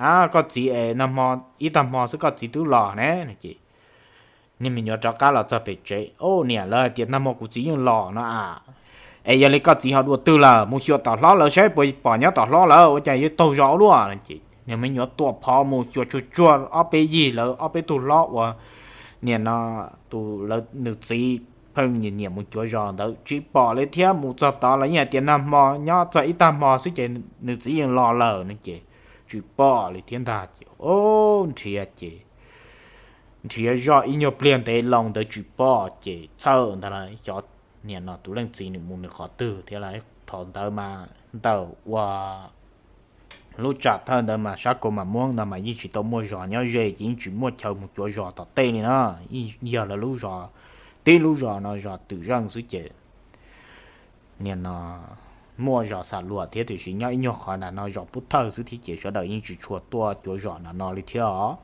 a, koj txiv es nag hmo ib tag hmo xwb koj txiv twb los ne no ces niag me nyuam rov qab los txog pem tsev, o niam, lawv hais tias nag hmo kuv txiv yeej los no a, es yog li koj txiv ho dua twg lawm? Mus xyuas tom hlob lawv saib puas pom nyob tom hlob lawm, ua cas yuav taug zog ua luaj no ces niag me nyuam tuam phov mus xyuas tsuag tsuag ob peb yig lawv ob peb tug hlob uas niag no tus lawv nws txiv pheej nyiam nyiam mus cuav zos ntawd tsis pom li thiab, mus txog tod los yeej hais tias nag hmo nyob txog ib tag hmo xwb ces nws txiv yeej los lawm no ces tsis pom li thiab ntag ces o nrhiav ces nrhiav zoj ib nyuag pliag ntev loo ntawd tsis pom ces txhawj ntag lauj, xyov niam no tus leej txiv nws mus nws qhov twg thiab lauj. thaum ntawd mas ntawm uas lub tsam thawj ntawd mas sab Kos Mas Muab no mas yeej tsis tau muaj zos nyob ze, ces yeej tsis muaj chaw mus cuav zos tom tej li na. Yeej yog lawv lub zos, tib lub zos no zos Twm Zeej xwb ces nim no muaj zos Xam Luas thiab, tiam sis nyob ib nyuag qhov nram no zos Pub Thawj xwb thiab, ces sawv daws yeej tsis tshua tuaj cuav zos nram no li thiab os.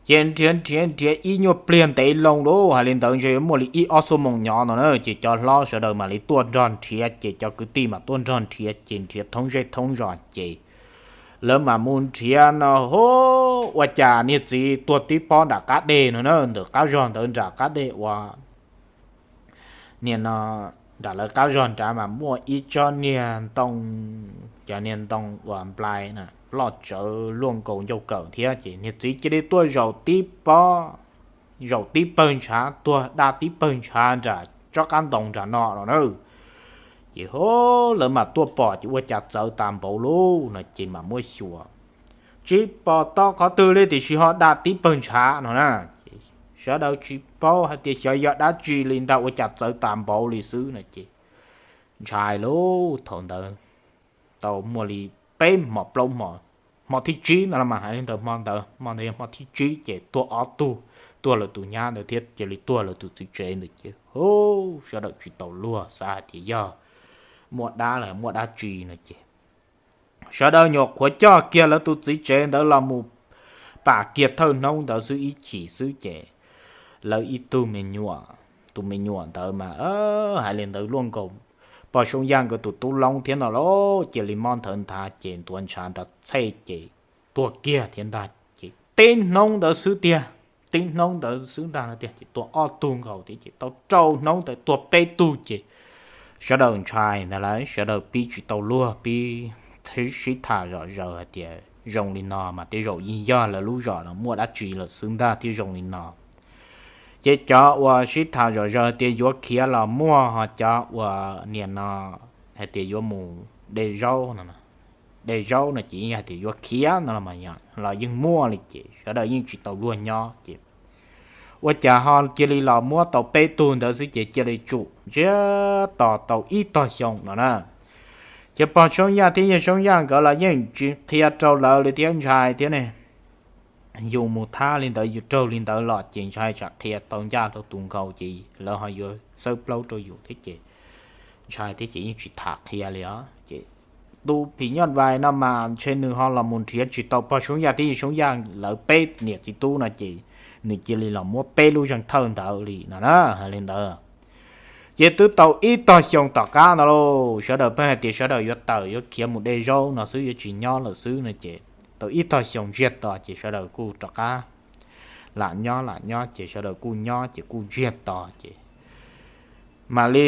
Ces nrhiav nrhiav nrhiav ib nyuag pliag ntev loo lawm, hais li ntawd ntshe yuav muaj li ib ob xuab moos nyob no na, ces cov hlob sawv daws mam li tuaj nrog nrhiav, ces cov kwv tij mam tuaj nrog nrhiav, ces nrhiav thoob zej thoob zos ces lawv mam mus nrhiav no, hu, ua cas niag txiv tuag tib pob nram qab deg no na, ntawm qab zog ntawd nram qab deg uas nim no nram lawv qab zog nrad mas muaj ib tsob niag ntoo, cov niag ntoo uas nplai na, loj tsawv luaj nkaus ncauj kawm thiab, ces niag txiv cia li tuaj zaum tib pob, zaum tib pawg ntshav, tuag daj tib pawg ntshav nram tsob qab ntoo nram no no na. Ces hu, lawv mam tuaj pom ces ua cas txawv tas npaum li no, ces mam muab xyuas, tsis pom tau qhov twg li, tiam sis ho daj tib pawg ntshav no na. Ces sawv daws tsis paub hais tias xyov yog dab tsi li ntag, ua cas txawv tas npaum li xwb no ces ntshai lauj. Thaum ntawd tau muaj li peb hmo plaub hmo, hmo thib tsib no los mas, hais li ntawd, hmo ntawd, hmo ntawd yog hmo thib tsib ces tuag ob tug, tuag lawv tus nyab ntawd thiab cia li tuag lawv tus txiv tsev ntawd ces, hu, sawv daws tsis tau luag, xav hais tias yog muaj dab los muaj dab tsi no ces sawv daws nyuam qhuav coj kiag lawv tus txiv tsev ntawd los mus pam kiag thawj hnub ntawd xwb, ib chim xwb ces lawv ib tug me nyuam, tus me nyuam ntawd mas hais li ntawd luaj nkaus pog Soob Yaj nkawd tus tub loob thiab no lauj, cia li mob nthawv nthav ces ntuav ntshav nrov txhej ces tuag kiag thiab ntag. Ces tib hnub ntawd xwb tiag, tib hnub ntawd xwb ntag no tiag ces tuag ob tug nkaus thiab, ces tau rau hnub ntawd tuag peb tug ces sawv daws ntshai ntag lauj, sawv daws pib tsis tau luag, pib sib tham zom zaws hais tias zoo li no mas tej zaum yeej yog lawv lub zos no muaj dab tsi lawm xwb ntag thiaj zoo li no. Ces cov uas sib tham zom zaws tias yuav khiav los muaj, ho cov uas nim no hais tias yuav mus de zaub no, de zaub no ces yeej hais tias yuav khiav no los mas los yeej muaj li ces sawv daws yeej tsis tau luag nyob ces ua cas ho cia li los muab tau peb tug ntawd xwb ces cia li tsum ntsiag to tau ib tog xyoo no na. Ces pog Soob Yaj thiab yawg Soob Yaj nkawd los yeej tsis qhia rau lawv li thiab, ntshai thiab ne. Yus mus thab li ntawd yus raug li ntawd los ces ntshai tsam qhia tau ncaj rau tus nkaus ces lawv ho yuav xawb plaub rau yus thiab ces ntshai thiab ces yeej tsis tham qhia li os. Ces tus phim nyuj vais no mas ntshe nws ho los mus nrhiav tsis tau pog Soob Yaj thiab yawg Soob Yaj lawv peb niam txiv tub no ces nws cia li los muab peb lub zeeg thawj ntawd li no na, hais li ntawd. Ces twb tau ib tog xyoo tom qab no lauj, sawv daws pheej hais tias sawv daws yuav tawm yuav khiav mus de zaub no xwb, yuav tsis nyob lawm xwb no ces tau ib tog xyoo ntsiag to ces sawv daws kuj rov qab lam nyob lam nyob ces sawv daws kuj nyob ces kuj ntsiag to ces mam li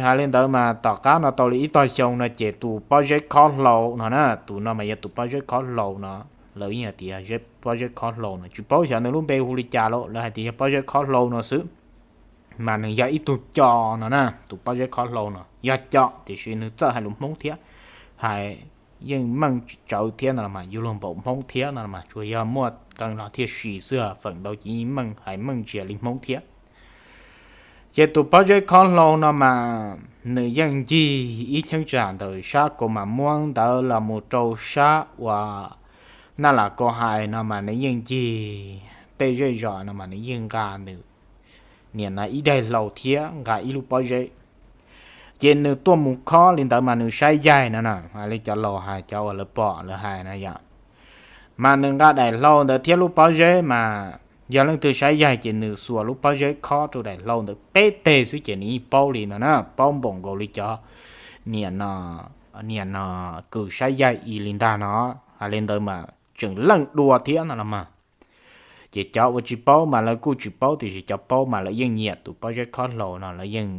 hais li ntawd mas tom qab no tau li ib tog xyoo no ces tus Pob Zeb Khob Hlau no na, tus no mas yog tus Pob Zeb Khob Hlau no, lawv yeej hais tias Pob Zeb Khob Hlau no, tsis paub xyov nws lub npe hu li cas lauj, lawv hais tias yog Pob Zeb Khob Hlau no xwb. Mas nws yog ib tug co no na, tus Pob Zeb Khob Hlau no yog co tiam sis nws txawj hais lus Hmoob thiab, hais yeej meej tsawv thiab no los mas yuav luag npaum Hmoob thiab no los mas, tsuas yog muaj qee los thiaj si xwb, feem ntau ces yeej meej, hais meej ntsia li Hmoob thiab. Ces tus Pob Zeb Khob Hlau no mas nws yeej ncig ib cheeb tsam ntawm sab Kaus Mam Muab ntawd los mus rau sab uas Naj Las Kaus Hais no mas nws yeej ncig tej zej zos no mas nws yeej nqa nws niam no ib daim hlau thiab nqa ib lub pob zeb. Ces nws tuaj mus khob li ntawd mas nws saib yaig no na, hais li cov laus hais, cov uas lawv pom lawv hais na yom. Mas nws nqa daim hlau ntawd thiab lub pob zeb mas yog leej twg saib yaig ces nws xuas lub pob zeb khob rau daim hlau ntawd peb teg xwb ces nws yeej paub li no na, paub npaum nkaus li cov niam no, niam no kws saib yaig ib li ntag no. Hais li ntawd mas tseem leej dua thiab no los mas. Ces cov uas tsis paub mas lawv kuj tsis paub, tiam sis cov paub mas lawv yeej nyiam tus pob zeb khob hlau no, lawv yeej,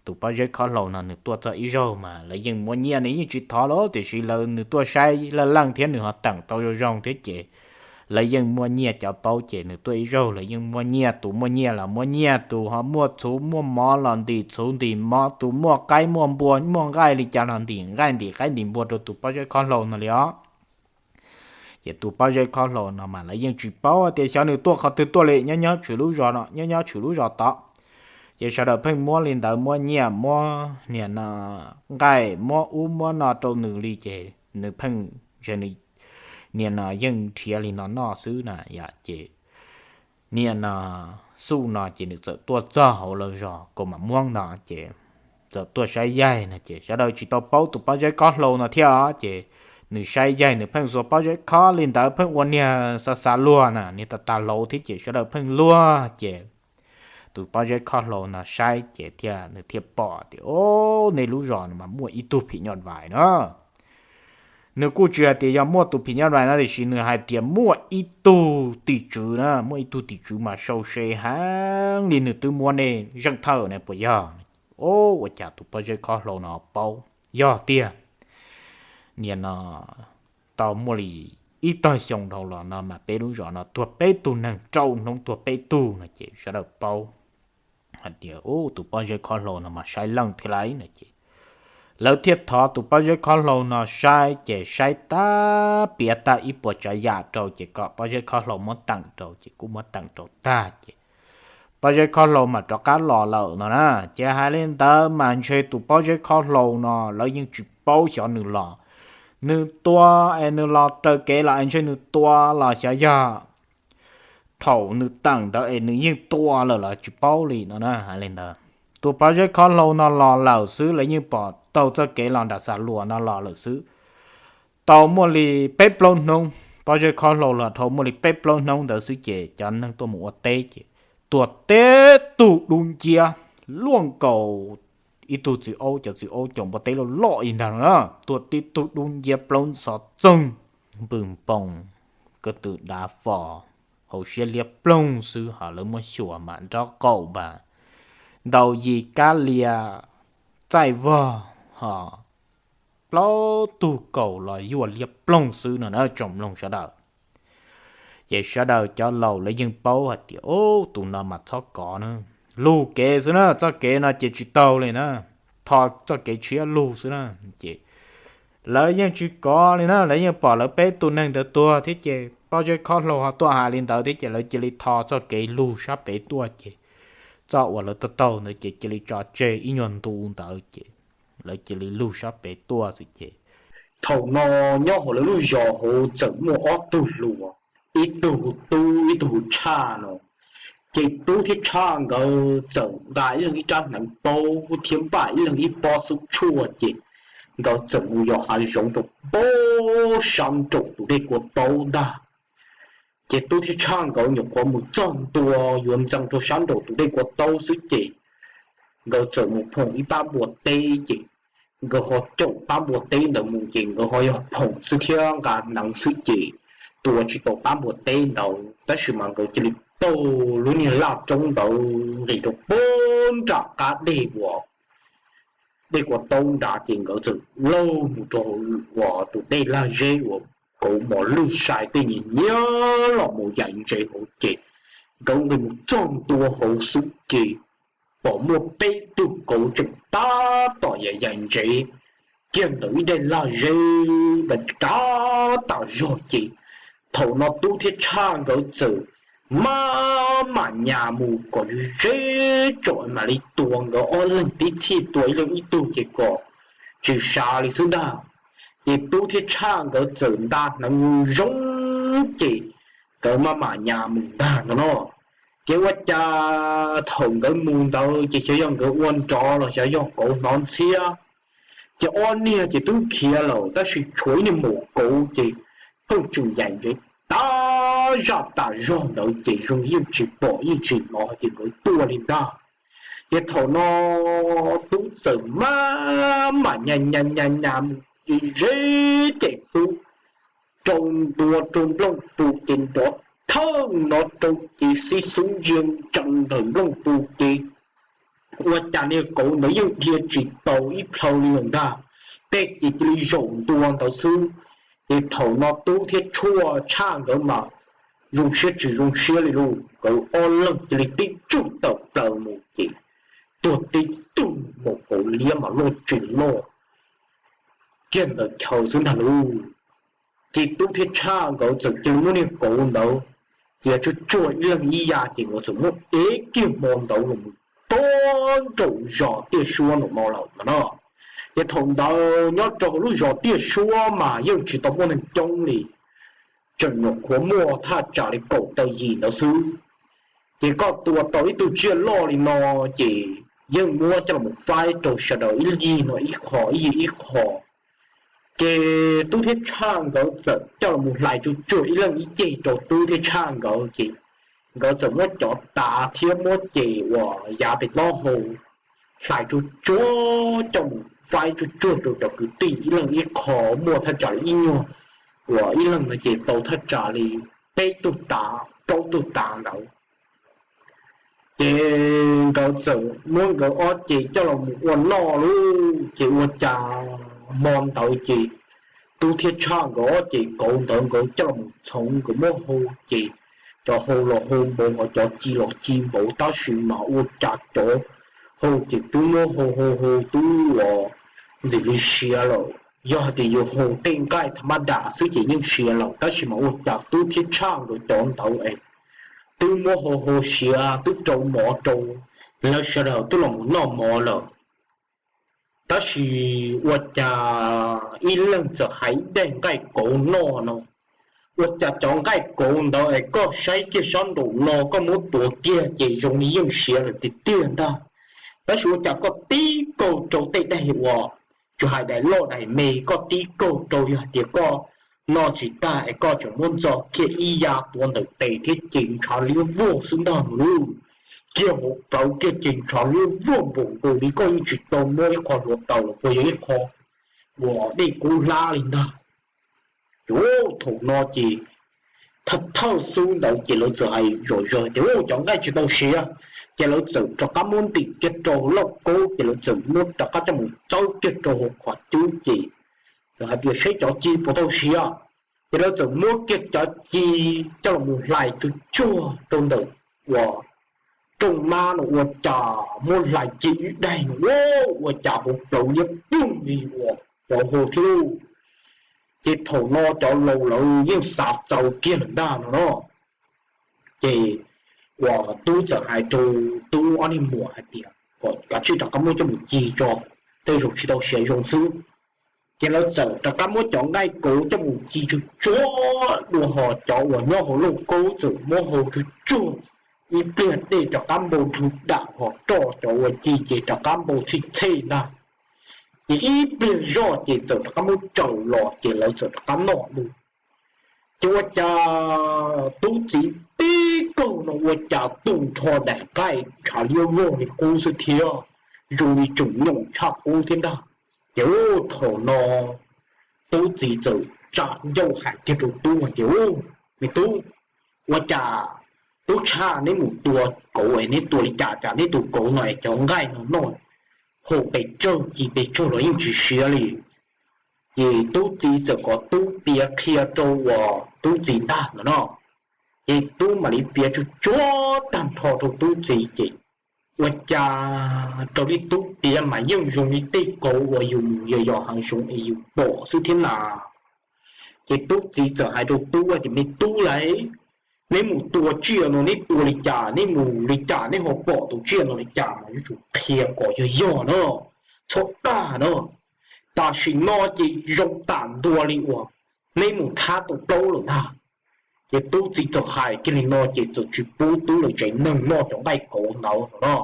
tus pob zeb khob hlau no nws tuaj txog ib zaug mas lawv yeej muab nyiaj, nws yeej tsis thov lawm, tiam sis lawv, nws tuaj saib leej leej thiab nws ho teem tau zoo zoo thiab ces lawv yeej muab nyiaj. Cov paub ces nws tuaj ib zaug lawv yeej muab nyiaj, tus muaj nyiaj los muab nyiaj, tus ho muaj txhuv muaj mov los ntim txhuv ntim mov, tus muaj qaib muaj npua muaj nqaij li cas los ntim nqaij ntim qaib ntim npua rau tus pob zeb khob hlau no li os. Ces tus pob zeb khob hlau no mas lawv yeej tsis paub tias xyov nws tuaj qhov twg tuaj li, nyob nyob tshwm lub zos no, nyob nyob tshwm lub zos tod. Ces sawv daws pheej muab li ntawd, muab nyiaj, muab niag no nqaij, muab ub muab no rau nws li ces nws pheej, nws niag no yeej nrhiav li no noj xwb na yom. Ces niag no Xuj no ces nws txawm tuaj txog hauv lawv zos Kaus Mam Muab no ces txawm tuaj saib yaig no ces sawv daws tsis tau paub tus Pob Zeb Khob Hlau no thiab os. Ces nws saib yaig nws pheej xuas pob zeb khob li ntawd, pheej ua niag xav xav luag na, niag tag tag hlau thiab ces sawv daws pheej luag ces tus Pob Zeb Khob Hlau no saib ces thiaj, nws thiaj pom tias, o, nej lub zos no mas muaj ib tug phim nyuj vais no. Nws kuj tsis hais tias yog muaj tus phim nyuj vais no, tiam sis nws hais tias muaj ib tug tim tswv na, muaj ib tug tim tswv mas sau se heev li, nws twb muab nej zeej thawj ne puas yog? O, ua cas tus Pob Zeb Khob Hlau no paub yog tiag. Niag no tau muaj li ib tog xyoo dhau los no mas peb lub zos no tuag peb tug neeg, rau hnub tuag peb tug no ces sawv daws paub hais tias, u, tus Pob Zeb Khob Hlau no mas saib leej thiab lauj no ces lawv thiaj thov tus Pob Zeb Khob Hlau no saib ces saib tag, piav tag ib puas tsav yam rau ces kom Pob Zeb Khob Hlau muab teem rau ces kuj muab teem rau tag ces Pob Zeb Khob Hlau mas rov qab los lawm no na. Ces hais li ntawd mas ntshe tus Pob Zeb Khob Hlau no lawv yeej tsis paub xyov nws los, nws tua es nws los raws kev los es ntshe nws tua los xyov yog thaum nws teem ntawd es nws yeej tua lawm los tsis paub li no na. Hais li ntawd, tus Pob Zeb Khob Hlau no los lawm xwb, lawv yeej pom tau txoj kev los nram Xa Luas no los lawm xwb. Tau muaj li peb plaub hnub, Pob Zeb Khob Hlau los dhau muaj li peb plaub hnub ntawd xwb ces cov neeg tuaj mus ua teb ces tuag tib tug dub nciab luaj nkaus ib tug txiv aub, cov txiv aub caum npua teb loj loj li ntag no na, tuag tib tug dub nciab plaub ntxhov txoog, npws npoo, ko tw dav fo, hauv siab liab ploog xwb, ho lawv muab xyuas mas nrob qaum npas, ntaus yim kab lia, txaij vog, ho plaub tug kaus los yuaj liab ploog xwb no na tsoom mloog sawv daws. Ces sawv daws cov laus lawv yeej paub hais tias, o, tus no mas txhob kov na, lug kev xwb na, txoj kev no ces tsis taug li na, thov txoj kev tshiab lug xwb na. Ces lawv yeej tsis kov li na, lawv yeej pom lawv peb tug neeg ntawd tuag thiab ces Pob Zeb Khob Hlau ho tuaj hais li ntawd thiab ces lawv cia li thov txoj kev lug sab pem tuaj ces txoj uas lawv taug taug ntawd ces cia li tso tseg ib nyuag ntu ntawd ces lawv cia li lug sab pem tuaj xwb ces thaum no nyob hauv lawv lub zos hauv txawm muaj ob tug hluas, ib tug hu Tub ib tug hu Tshaj no. Ces Tub thiab Tshaj nkawd txawm nqa ib leeg ib rab hneev taub thiab npaj ib leeg ib pob xub tshuaj ces nkawd txawm mus yos hav zoov rau pem sab nraum tus dej Kua Taub ntag. Ces Tub thiab Tshaj nkawd nyuam qhuav mus txog ntua yuav ntxeev rau sab nraum tus dej Kua Taub xwb ces nkawd txawm mus phoom ib pab npua teb ces nkawd ho caum pab npua teb ntawd mus ces nkawd ho yog phoom xwb thiab nqa hneev xwb ces tua tsis tau pab npua teb ntawd tab sis mas nkawd cia li taug lub niag laj roob ntawd nqis rau pem nram qab dej uas dej Kua Taub nrad ces nkawd txawm laug mus rau uas tus dej lag zeb uas kauv mos lwj sai tej nyias nyias los mus yaim ntsev hauv ces nkawd nqis mus txog ntua hauv xwb ces pom muaj peb tug kauv tseem tab tom yaim yaim ntsev kiag ntawm ib daim lag zeb ntawd rab tas zog ces thaum no Tub thiab Tshaj nkawd txawm maj mam nyas mus kom ze ze tsom mam li tua nkawd ob leeg tib txhij tua ib leeg ib tug ces kom tsis sab li xwb ntag. Ces Tub thiab Tshaj nkawd txawm nta hneev zoo zoo ces nkawd maj mam nyas mus ntag no no. Ces ua cas thaum nkawd mus ntawd ces xyov yog nkawd ua nrov los xyov yog kauv hnov ntxhiab, ces ob niag ces twb khiav lawm tab sis tshuav ib niag maum kauv ces pheej tseem yaim ntsev tab zaj tas zog ntawd ces zoo yeej tsis pom yeej tsis hnov ces nkawd tuaj li ntag. Ces thaum no Tub txawm maj mam nyas nyas nyas mus ze ze ces Tub rau ntua rau nplooj pus ces nrov thawj no rau ces xib xub ntsia ntsees ntawm nplooj pus ces ua cas niag kauv ntawd yeej dhia tsis tau ib plhaw li lawm ntag, tej ces cia li zaum ntua ntawd xwb. Ces thaum no Tub thiab Tshaj nkawd mas zoo siab tsis zoo siab li lauj, nkawd ob leeg cia li tib tsuj tawm plaws mus ces tuag tib tug maum kauv liab mas loj tsis loj kiag ntawm chaw xwb ntag lauj. Ces Tub thiab Tshaj nkawd txawm cia li muab niag kauv ntawd txiav tsuag tsuag ib leeg ib yav ces nkawd txawm muab ev kiag hmo ntawd los rau nraum zos Tiaj Suab nraum no lawm no. Ces thaum ntawd nyob rau hauv lub zos Tiaj Suab mas yeej tsis tau muaj neeg coob li, tseem nyuam qhuav muaj thaj tsam li kaum tawm yim ntawd xwb. Ces koj tua tau ib tug tsiaj loj li no ces yeej muab coj los faib rau sawv daws ib yig no ib qho ib yig ib qho. Ces Tub thiab Tshaj nkawd txawm coj los mus hlais tsuj tsuag ib leeg ib ceg rau Tub thiab Tshaj nkawd ces nkawd txawm muab cov tav thiab muab ces uas yav pem taub hau hlais tsuj tsuag coj mus faib tsuj tsuag rau cov kwv tij ib leeg ib qho, muaj thaj tsam li ib nyuag uas ib leeg no ces tau thaj tsam li peb tug tav plaub tug tav ntawd. Ces nkawd txawm muab nkawd ob ceg coj los mus ua noj lauj. Ces ua cas hmo ntawd ces Tub thiab Tshaj nkawd ob ceg kauv ntawd nkawd coj los mus txhoov nkawd muab hau, ces cov hau los hau npaum hos cov ci los ci npaum, tab sis mas ua cas cov hau ces twb muab hau hau hau twb uas ntxim li siav lawm. Yog hais tias yus hau tej nqaij tha mab das xwb ces yeej siav lawm, tab sis mas ua cas Tub thiab Tshaj nkawd cov ntawd es twb muab hau hau siav twb rau mov rau lawv sawv daws twb los mus noj mov lawm. Tab sis ua cas ib leeg txawm hais ib daim nqaij kauv noj no, ua cas cov nqaij kauv ntawd es koj saib kiag sab nraum no koj muab tuav kiag ces zoo li yeej siav lawm tiag tiag ntag. Tab sis ua cas koj tib kaug rau tej daim uas tsis hais daim loj daim me, koj tib kaug rau yog hais tias koj noj tsis tag es koj tseem muab ntxo kiag ib yav tuav ntawm tes thiab ces ntshav liab vog xwb ntag no lauj. Kiag hauv plawv kiag ces ntshav liab vog npaum nkaus li koj yeej tsis tau muab ib qho hluav taws los puas yog ib qho uas dej kub hlab li ntag. Ces thaum no ces thawj thawj xub ntawd ces lawv txawm hais zom zaws tias, Ub, cov nqaij tsis tau siav. Ces lawv txawm rov qab muab ntim kiag rau lauj kaub, ces lawv txawm muab rov qab coj mus txawb kiag rau hauv qhov cub ces txawm hais tias, Saib cov ci puas tau siav. Ces lawv txawm muab kiag cov ci coj los mus hlais tsuj tsuag rau ntawm uas rooj mab no, ua cas muab hlais kiag ib daim no, ua cas hauv plawv liab ploog li uas cov hau thiab lauj. Ces thaum no cov laus lawv yeej xav txaus kiag lawm ntag no no. Ces uas Tub txawm hais rau Tub ob niag muam hais tias, Kom kav tsij rov qab muab coj mus ci tso, tej zaum tsis tau siav zoo xwb. Ces lawv txawm rov qab muab cov nqaij kauv coj mus ci tsuj tsuag dua hos cov uas nyob hauv lauj kaub txawm muab hau tsuj tsuag ib pliag dej rov qab npau dhau dam hos roj cov uas ci ces rov qab npau txhij txhej ntag. Ces ib pliag zoj ces txawm rov qab muab tsaws los ces lawv txawm rov qab noj dua. Ces ua cas Tub txiv tib kaug no ua cas tu nrho daim nqaij ntshav liab vog li qub xwb thiab, zoo li tseem nyoos tshaj qub thiab ntag. Ces ub, thaum no Tub txiv txawm tsa ncauj hais kiag rau Tub hais tias, Ub, me tub, ua cas tub tshaj neb mus tua kauv es neb tua li cas cas neb tua kauv no es cov nqaij no noj hau pes tsawg ci pes tsawg los yeej tsis siav li? Ces Tub txiv txawm kom Tub piav qhia rau uas Tub txiv ntag no no. Ces Tub mam li piav tsuj tsuag tag nrho rau Tub txiv ces ua cas raws li Tub piav mas yeej zoo li tej kauv uas yus mus yos yos hav zoov es yus pom xwb thiab na. Ces Tub txiv txawm hais rau Tub tias, Me tub lauj, neb mus tua tsiaj no neb tua li cas, neb mus li cas neb ho pom tus tsiaj no li cas mas yuav tsum qhia kom yog yog na, txhob dag na. Tam sim no ces zoo tam ntua li uas neb mus thab tau plaub lawm ntag. Ces Tub txiv txawm hais kiag li no ces txawm tsis pub Tub lawv tsev neeg noj cov nqaij kauv ntawd no no.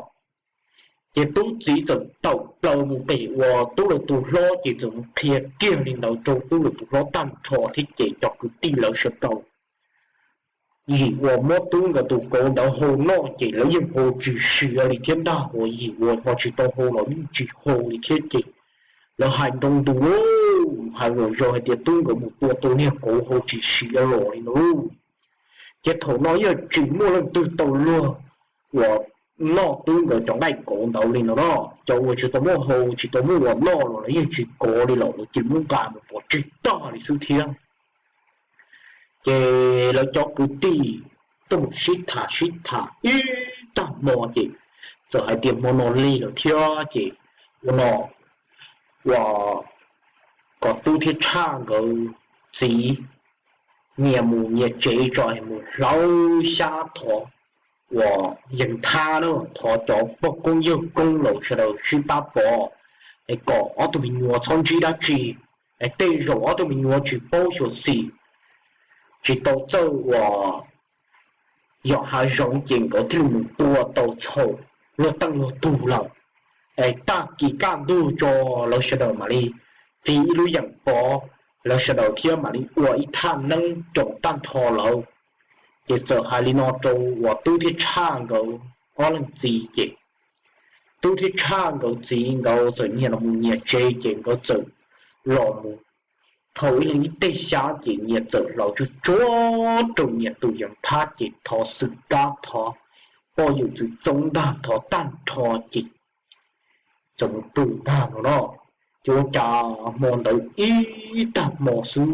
Ces Tub txiv txawm tawm plaws mus pem uas Tub lawv tus hlob ces txawm mus qhia kiag li ntawd rau Tub lawv tus hlob tag nrho thiab ces cov kwv tij lawv sawv daws yim uas muab Tub nkawd tus kauv ntawd hau noj ces lawv yeej hau tsis siav li thiab ntag, uas yim uas ho tsis tau hau los yeej tsis hau li thiab ces lawv hais nroo ntus lauj, hais zom zaws hais tias Tub nkawd mus tua tau niag kauv hau tsis siav los li no lauj. Ces thaum no yeej tsis muaj leej twg tau luag uas noj Tub nkawd cov nqaij kauv ntawd li no no. Cov uas tsis tau muaj hau tsis tau muaj uas noj los lawv yeej tsis kov li lawm, lawv cia li muab nqa mus pov tseg tag li xwb thiab. Ces lawv cov kwv tij tuaj mus sib tham sib tham ib tag hmo ces txawm hais tias hmo no lig lawm thiab ces ua no, uas kom Tub thiab Tshaj nkawd txiv nyias mus nyias tsev tso, mus hlawv xyab thov uas yeev thab na, thov cov pog koob yawg koob los sawv daws sib pab pov es kom ob tug me nyuam txhob ntsib dab tsi, es tej zaum ob tug me nyuam tsis paub xyuam xim, tsis tau txawj uas yos hav zoov ces nkawd thiaj li mus tua tau txhaum luag teej luag tug lawm. Es tag kis kaj ntug tso lawv sawv daws mam li fiv ib lub yeem pov, lawv sawv daws thiab mam li ua ib thaj neeb roos tag nrho lawm. Ces txawm hais li no rau uas tub thiab tshaj nkawd ob leeg txiv ces tub thiab tshaj nkawd txiv nkawd txawm nyias los mus nyias tsev ces nkawd txawm los mus thau ib leeg ib teg xyab ces nyias txawm hlawv tsuag tsuag rau nyias tus yeev thab ces thov xwm kab thov poj yawm txwv txoob ntag thov tag nrho ces txawm mus pw ntag no no. Ces ua cas hmo ntawd ib tag hmo xwb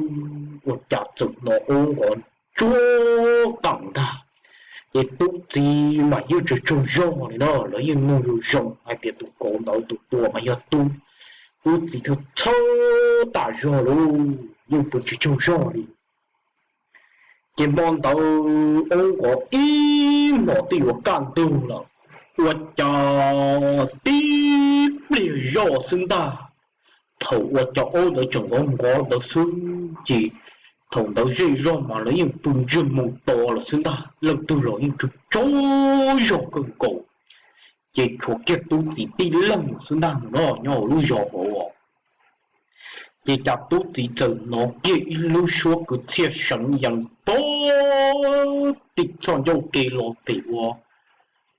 ua cas txawm hnov aub nqov ntsuab qees ntag. Ces tub txiv mas yeej tsis tsaug zog li no, lawv yeej nug zoo hais tias tus kauv ntawd tus tua mas yog tub, tub txiv thiaj txhawj tas zog lauj, yeej pw tsis tsaug zog li. Ces hmo ntawd aub nqov ib hmos twb yuav kaj ntug lawm, ua cas tib pliag zoj xwb ntag. Thaum uas cov aub ntawd tseem nqov nqov ntawd xwb ces thaum ntawd zej zog mas lawv yeej pw ntsiag mus to lawm xwb ntag, leej twg los yeej tsaug tsaug zog kawg nkaus. Ces tshuav kiag tub txiv tib leeg xwb ntag no nyob hauv lub zos hauv. Ces cas tub txiv txawm hnov kiag ib lub suab kwv txhiaj seev yees pog tim txoj ncauj ke los pem ua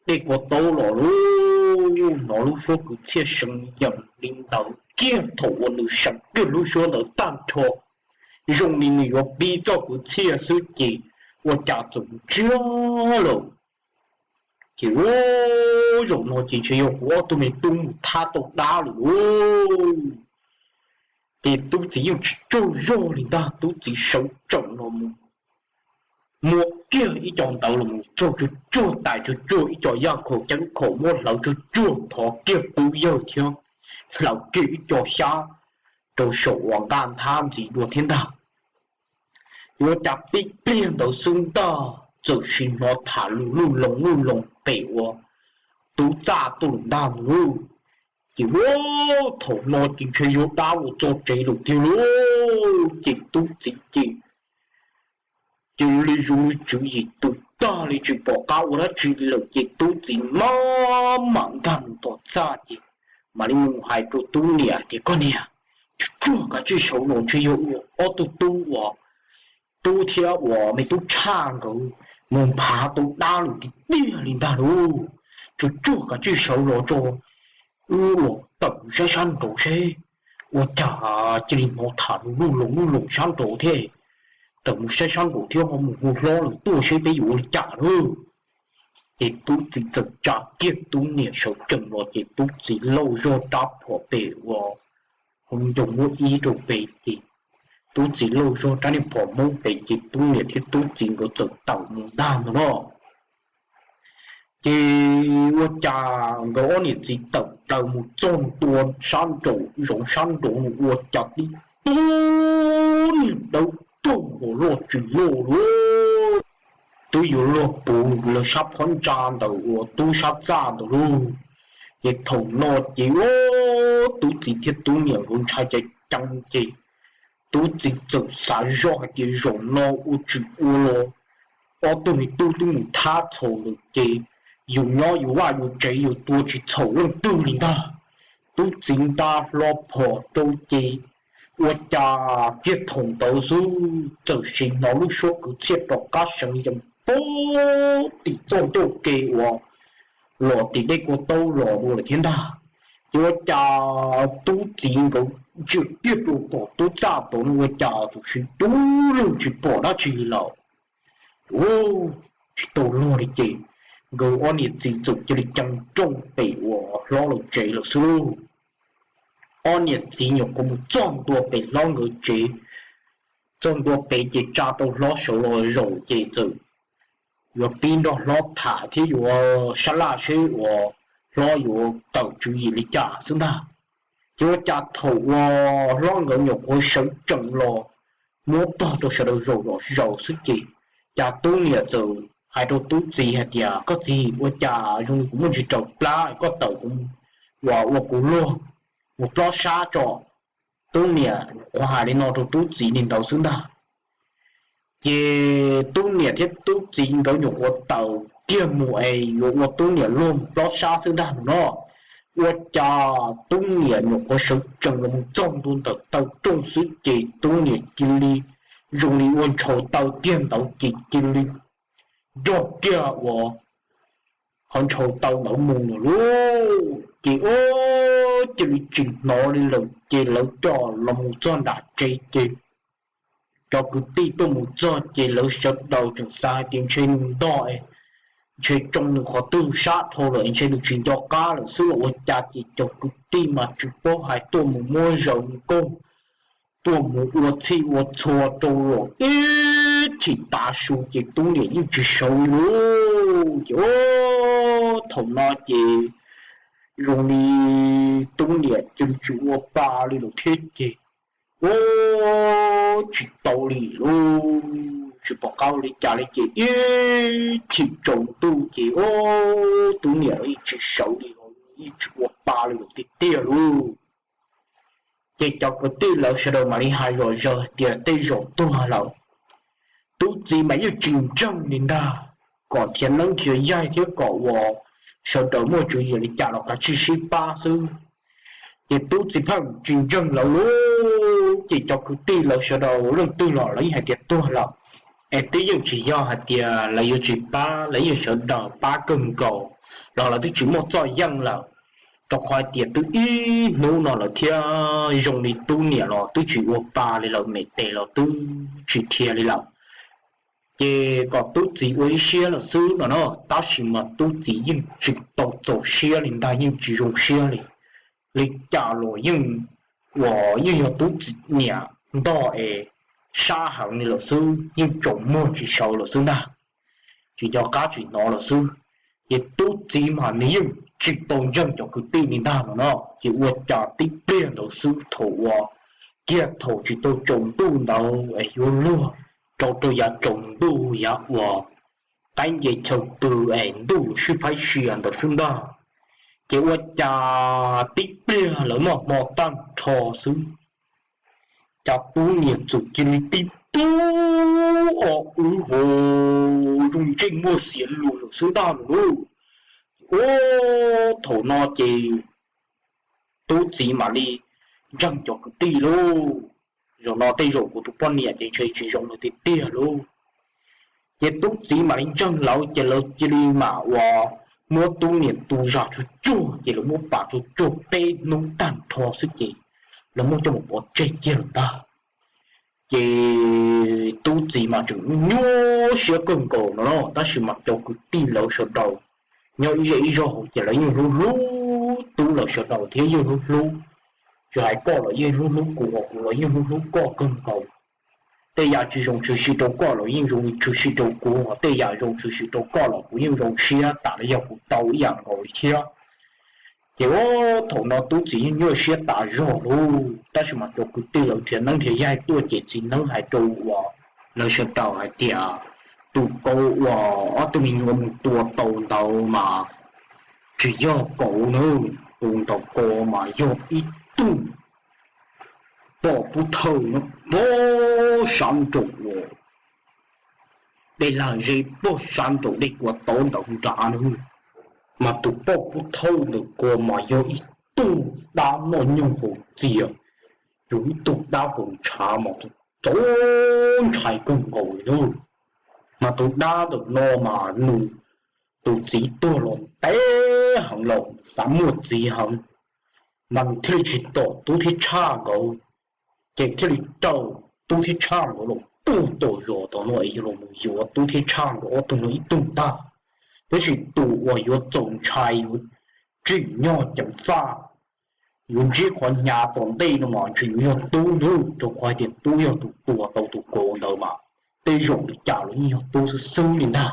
dej kua taub los lauj. Hnov lub suab kwv txhiaj seev yees li ntawd kiag thaum uas nws seev kiag lub suab ntawd tag nrho, zoo li nws yuav pib txoj kwv txhiaj xwb ces ua cas txawm ntsiag lawm. Ces ua zaum no ces ntshe yog kuv ob tug me tub mus thab tau dab lawm lauj. Ces tub txiv yeej tsis tsaug zog li ntag, tub txiv sawv tsees los mus muab kiag ib co ntawd los mus txog tsuag tsuag tais tsuag tsuag ib co yaj khaum ceeb khaum muab hlawv tsuag tsuag thov kiag tub yawg thiab hlawv kiag ib co xyab rau saum uas nqaj nthab ntxiv dua thiab ntag. Yuav cas tib pliag ntawd xwb ntag txawm sim hnov tham lus luj loos luj loos pem ua tub txaj tuaj lawm ntag lauj. Ces ua thaum no ces ntshe yog dab los txog tsev lawm tiag lauj. Ces tub txiv ces cia li zoo li tswv yim tus tag li tsis pom qab ua dab tsi lawm ces tub txiv maj mam nkag mus tom txaj ces mam li mus hais rau tub niam tias koj niam, tsuag tsuag kav tsij sawv los ntshe yog ob tug tub uas tub thiab uas me tub tshaj nkawd mus nphav tau dab lawm tiag tiag li ntag lauj. Tsuag tsuag kav tsij sawv los tso, wb los tawm saib sab nraud seb ua cas cia li hnov tham lus luj loos luj loos sab nraud thiab. Tawm mus saib sab nraud thiab ho mus hu hlob lawm tuaj seb peb yuav ua li cas lauj. Ces tub txiv txawm tsa kiag tub niam sawv tsees los ces tub txiv lauj zog rab phom pem ua hauv ncoo muab ib rau pem ces tub txiv lauj zog rab niag phom hmoob pem ces tub niam thiab tub txiv nkawd txawm tawm mus ntag ntag no. Ces ua cas nkawd ob niam txiv tawm plaws mus txog ntua sab nraum zoov sab nraud ua cas tib tug niag dawb paug nkaus loj tsis loj lauj, twb yuav luag puv lawv sab phab ntsa ntawm uas tub sab txaj ntawd lauj. Ces thaum no ces tub txiv thiab tub niam nkawd ntshai ceev ceev ces tub txiv txawm xav zoj hais tias zaum no ua tsis ua los ob tug me tub twb mus thab txhaum lawm ces yus nyob yus vaj yus tsev yus tua tsis txhaum leej twg li ntag. Tub txiv nta hlo phom rau ces ua cas kiag thaum ntawd xwb txawm sim hnov lub suab kwv txhiaj rov qab seev yees pog tim txoj ncauj ke uas los tim dej kua taub los dua lawm thiab ntag. Ces ua cas tub txiv nkawd ntsia kiag rau tom tub txaj tod no ua cas txawm sim dub lug tsis pom dab tsi lawm. Tsis tau luag li ces nkawd ob niam txiv txawm cia li cees rooj pem uas hlob lawv tsev lawm xwb lauj. Ob niam txiv nyuam qhuav mus txog ntua pem hlob nkawd tsev, txog ntua pem ces tsa tau hlob sawv los zaum ces txawm yuav pib nrog hlob tham thiab yuav sab laj seb uas hlob yuav tawm tswv yim li cas xwb ntag. Ces ua cas thaum uas hlob nkawd nyuam qhuav sawv tsees los muab tog rau sawv daws zaum zom zaws xwb ces cas tub niam txawm hais rau tub txiv hais tias, Koj txiv, ua cas zoo li kuv muaj ntsis raws plab, koj tawm kuv, uas ua kuv luag mus plob sab tso. Tub niam nyuam qhuav hais li no rau tub txiv li ntawd xwb ntag. Ces tub niam thiab tub txiv nkawd nyuam qhuav tawm kiag mus es yuav ua tub niam luag mus plob sab xwb ntag no. Ua cas tub niam nyuam qhuav sawv tsees los mus txog ntua ntawm taw rooj xwb ces tub niam cia li zoo li ua ntshaus taw kiag ntawd ces cia li nrog kiag uas qhov ntshaus taw ntawd mus lawm lauj. Ces ua cia li tsis hnov li lawm ces lawv coj los mus txog nram tsev ces cov kwv tij tuaj mus txog ces lawv sawv daws tseem xav hais tias ntshe nws ntog, ntshe tsoo nws qhov twg sab dhau lawm, ntshe nws tsis nco qab lawm xwb los ua cas ces cov kwv tij mas tsis paub hais tuaj mus muab zaws nkauj, tuaj mus ua txhij ua txhua rau los ib chim tav su ces tub niam yeej tsis sawv li lauj. Ces thaum no ces zoo li tub niam cia li tsis ua pa li lawm thiab ces ua tsis tau li lauj, tsis pom qab ua li cas li ces ib chim tsaus ntuj ces tub niam los yeej tsis sawv li, yeej tsis ua pa li lawm tiag tiag lauj. Ces cov kwv tij lawv sawv daws mam li hais zom zaws hais tias tej zaum tuag lawm. Tub txiv mas yeej tsis ntseeg li ntag, kom nrhiav neeb nrhiav yaig thiab kom uas sawv daws muaj tswv yim li cas los kav tsij sib pab xwb. Ces tub txiv pheej tsis ntseeg lawv lauj, ces cov kwv tij lawv sawv daws leej twg los lawv yeej hais tias tuag lawm, es twb yeej tsis yog hais tias lawv yuav tsis pab, lawv yeej sawv daws pab kawg nkaus los lawv twb tsis muaj txoj yeej lawm, rau qhov hais tias twb ib hnub no lawm thiab zoo li tub niam los twb tsis ua pa li lawm, me tes los twb tsis dhia li lawm. Ces kom tub txiv ua ib siab lawm xwb no na, tab sis mas tub txiv yeej tsis tau txaus siab li ntag, yeej tsis zoo siab li. Li cas los yeej, uas yeej yog tub txiv niam ntog es sab heev li lawm xwb, yeej tsaus muag tsis sawv lawm xwb ntag, tsis nco qab tsis hnov lawm xwb. Ces tub txiv mas nws yeej tsis tau ntseeg cov kwv tij li ntag no na, ces ua cas tib pliag ntawd xwb thaum uas kiag thaum tsis tau tsaus ntuj ntawd es yuav luag rau rau yav tsaus ntuj yav uas qaib nce chaw pw es ntuj yuav sib phaib sia ntawd xwb ntag, ces ua cas tib pliag lawv noj hmo tag nrho xwb, cas tub niam txawm cia li tib tug o wb ho zoo ntsej muag xiav lus lawm xwb ntag lauj. Ua thaum no ces tub txiv mam li ntseeg cov kwv tij lauj, zaum no tej zaum kuv tus poj niam ces ntshe tsis zoo li tiag tiag lauj. Ces tub txiv mam li ntseeg lawv ces lawv cia li mam uas muab tub niam tu zam tsuag tsuag ces lawv muab pam tsuag tsuag peb hnub tag nrho xwb ces lawv muab coj mus pov tseg kiag lawm ntag. Ces tub txiv mas tseem nyuaj siab kawg nkaus no na, tab sis mas cov kwv tij lawv sawv daws nyob ib zej ib zog hauv ces lawv yeej hlub hlub tub lawv sawv daws thiab yeej hlub hlub, tsis hais koj los yeej hlub hlub kuv, kuv los yeej hlub hlub koj kawg nkaus. Tej yam tsis zoo tshwm sim rau koj los yeej zoo tshwm sim rau kuv, tej yam zoo tshwm sim rau koj los kuv yeej zoo siab tas li yog kuv tau ib yam nkaus li thiab. Ces ua thaum no tub txiv yeej nyuaj siab tas zog lauj, tab sis mas cov kwv tij lawv nrhiav neeb nrhiav yaig tuaj ces txiv neeb hais rau uas lawv sawv daws hais tias tus kauv uas ob tug me nyuam mus tua tau ntawd mas tsis yog kauv na, tus ntawd ko mas yog ib tug poj pub thawj no, pog sab nraum uas dej lag zeb pog sab nraum dej kua tau ntawd nrad na. Mas tus poj pub thawj ntawm ko mas yog ib tug dab noj nyoog haus txias, yog ib tug dab haus ntshav mas tus txaus ntshai kawg nkaus li na. Mas tus dab ntawm no mas nws tus txiv tuag los ntev heev los xav muaj txiv heev, mas nws thiaj li tsis tom tub thiab tshaj nkawd, ces thiaj li raws tub thiab tshaj nkawd los puag tom zos tom no es yog los mus yuav tub thiab tshaj nkawd ob tug no ib tug ntag. Tab sis tus uas yuav txaus ntshai yuav tsim nyog ceev faj, yuav ntsib qhov hnyav tom ntej no mas ntshe yuav yog tub nawb, rau qhov hais tias tub yog tus tua tau tus kauv ntawd mas tej zaum li cas los yeej yog tub xwb xwb li ntag.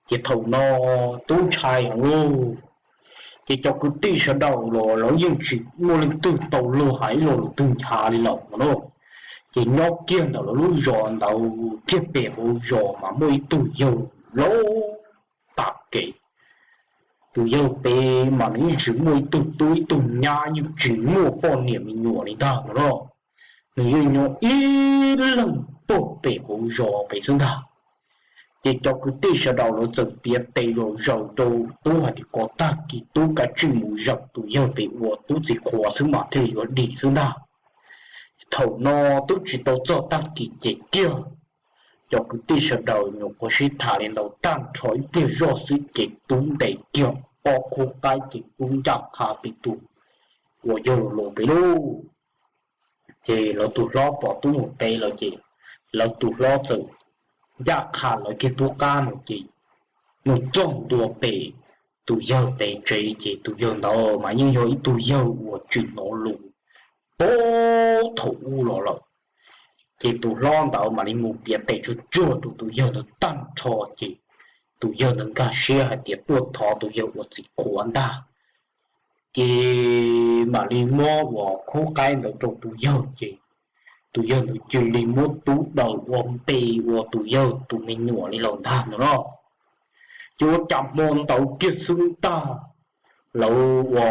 Ces thaum no tub ntshai heev lauj, ces cov kwv tij sawv daws los lawv yeej tsis muaj leej twg tau luag hais ib lo lus twg ncha li lawm no na. Ces nyob kiag ntawm lawv lub zos ntawd kiag pem hauv zos mas muaj ib tug yawg laus tag kev. Tus yawg pem mas nws yeej tsis muaj ib tug tub ib tug nyab, yeej tsis muaj poj niam me nyuam li ntag no los. Nws yeej nyob ib leeg pog pem hauv zos pem xwb ntag. Ces cov kwv tij sawv daws lawv txawm piav tes zom zaws rau tub hais tias kom tag kis tub kav tsij mus zaum tus yawg pem ua tub txiv qhua xwb mas thiaj li yuav dim xwb ntag. Thaum no twb tsis tau txog tag kis ces kiag cov kwv tij sawv daws nyuam qhuav sib tham li ntawd tag nrho ib pliag zoj xwb ces tub ntes kiag ob khub qaib ces tub ncaj qha pem tus uas yawg laus pem lauj. Ces lawv tus hlob pom tub mus pem lawm ces lawv tus hlob txawm ncaj qha lawv kiag tub qab mus ces mus txog ntua pem tus yawg pem tsev ces tus yawg ntawd mas yeej yog ib tug yawg uas tsis hnov lus puag thaum ub los lawm. Ces tus hlob ntawd mam li mus piav tes tsuag tsuag rau tus yawg ntawd tag nrho ces tus yawg ntawd nkag siab hais tias tuaj thov tus yawg ua txiv qhua ntag. Ces mam li muab ua khub qaib ntawd rau tus yawg ces tus yawg ntawd cia li muab tub daws ua npe ua tus yawg tus me nyuam li los ntag ntag no. Ces ua cas hmo ntawd kiag xwb ntag, lawv ua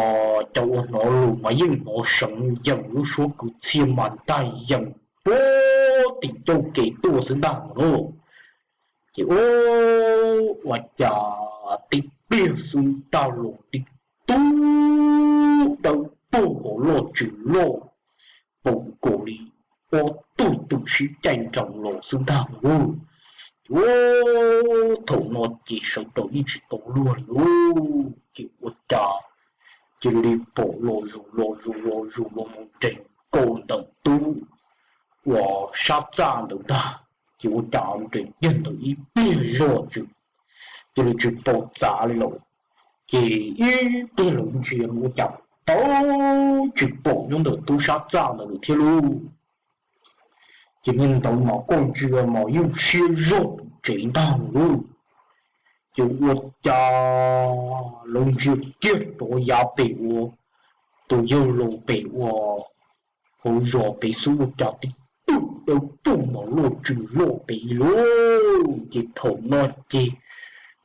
cov uas hnov lus mas yeej hnov seev yeem lub suab kwv txhiaj mas ntag yeem puag tim ncauj kev tuaj xwb ntag no lauj. Ces ua cas tib pliag xwb ntag los tib tug dawb paug hauv loj tsis loj, paum nkaus li ob tug twm sib caij nroos los xwb ntag lauj. Ces thaum no ces sawv daws yeej tsis tau luag li lauj, ces ua cas cia li pom los zus los zus los zus los mus nres nkaus ntawm tub uas sab txaj ntawd ntag. Ces ua cas nres kiag ntawd ib pliag zoj ces cia li tsis pom txav li lawm. Ces ib pliag lawv ntsia ua cas tau tsis pom nyob ntawm tub sab txaj ntawd lawm thiab lauj. Ces niag ntawd mas koj ntsia mas yeej siab zog pem tsev ntag lauj. Ces ua cas lawv ntsia kiag rov yav pem ua tus yawg laus pem ua hauv zos pem xwb ua cas tib tug dawb paug mas loj tsis loj pem li lauj. Ces thaum no ces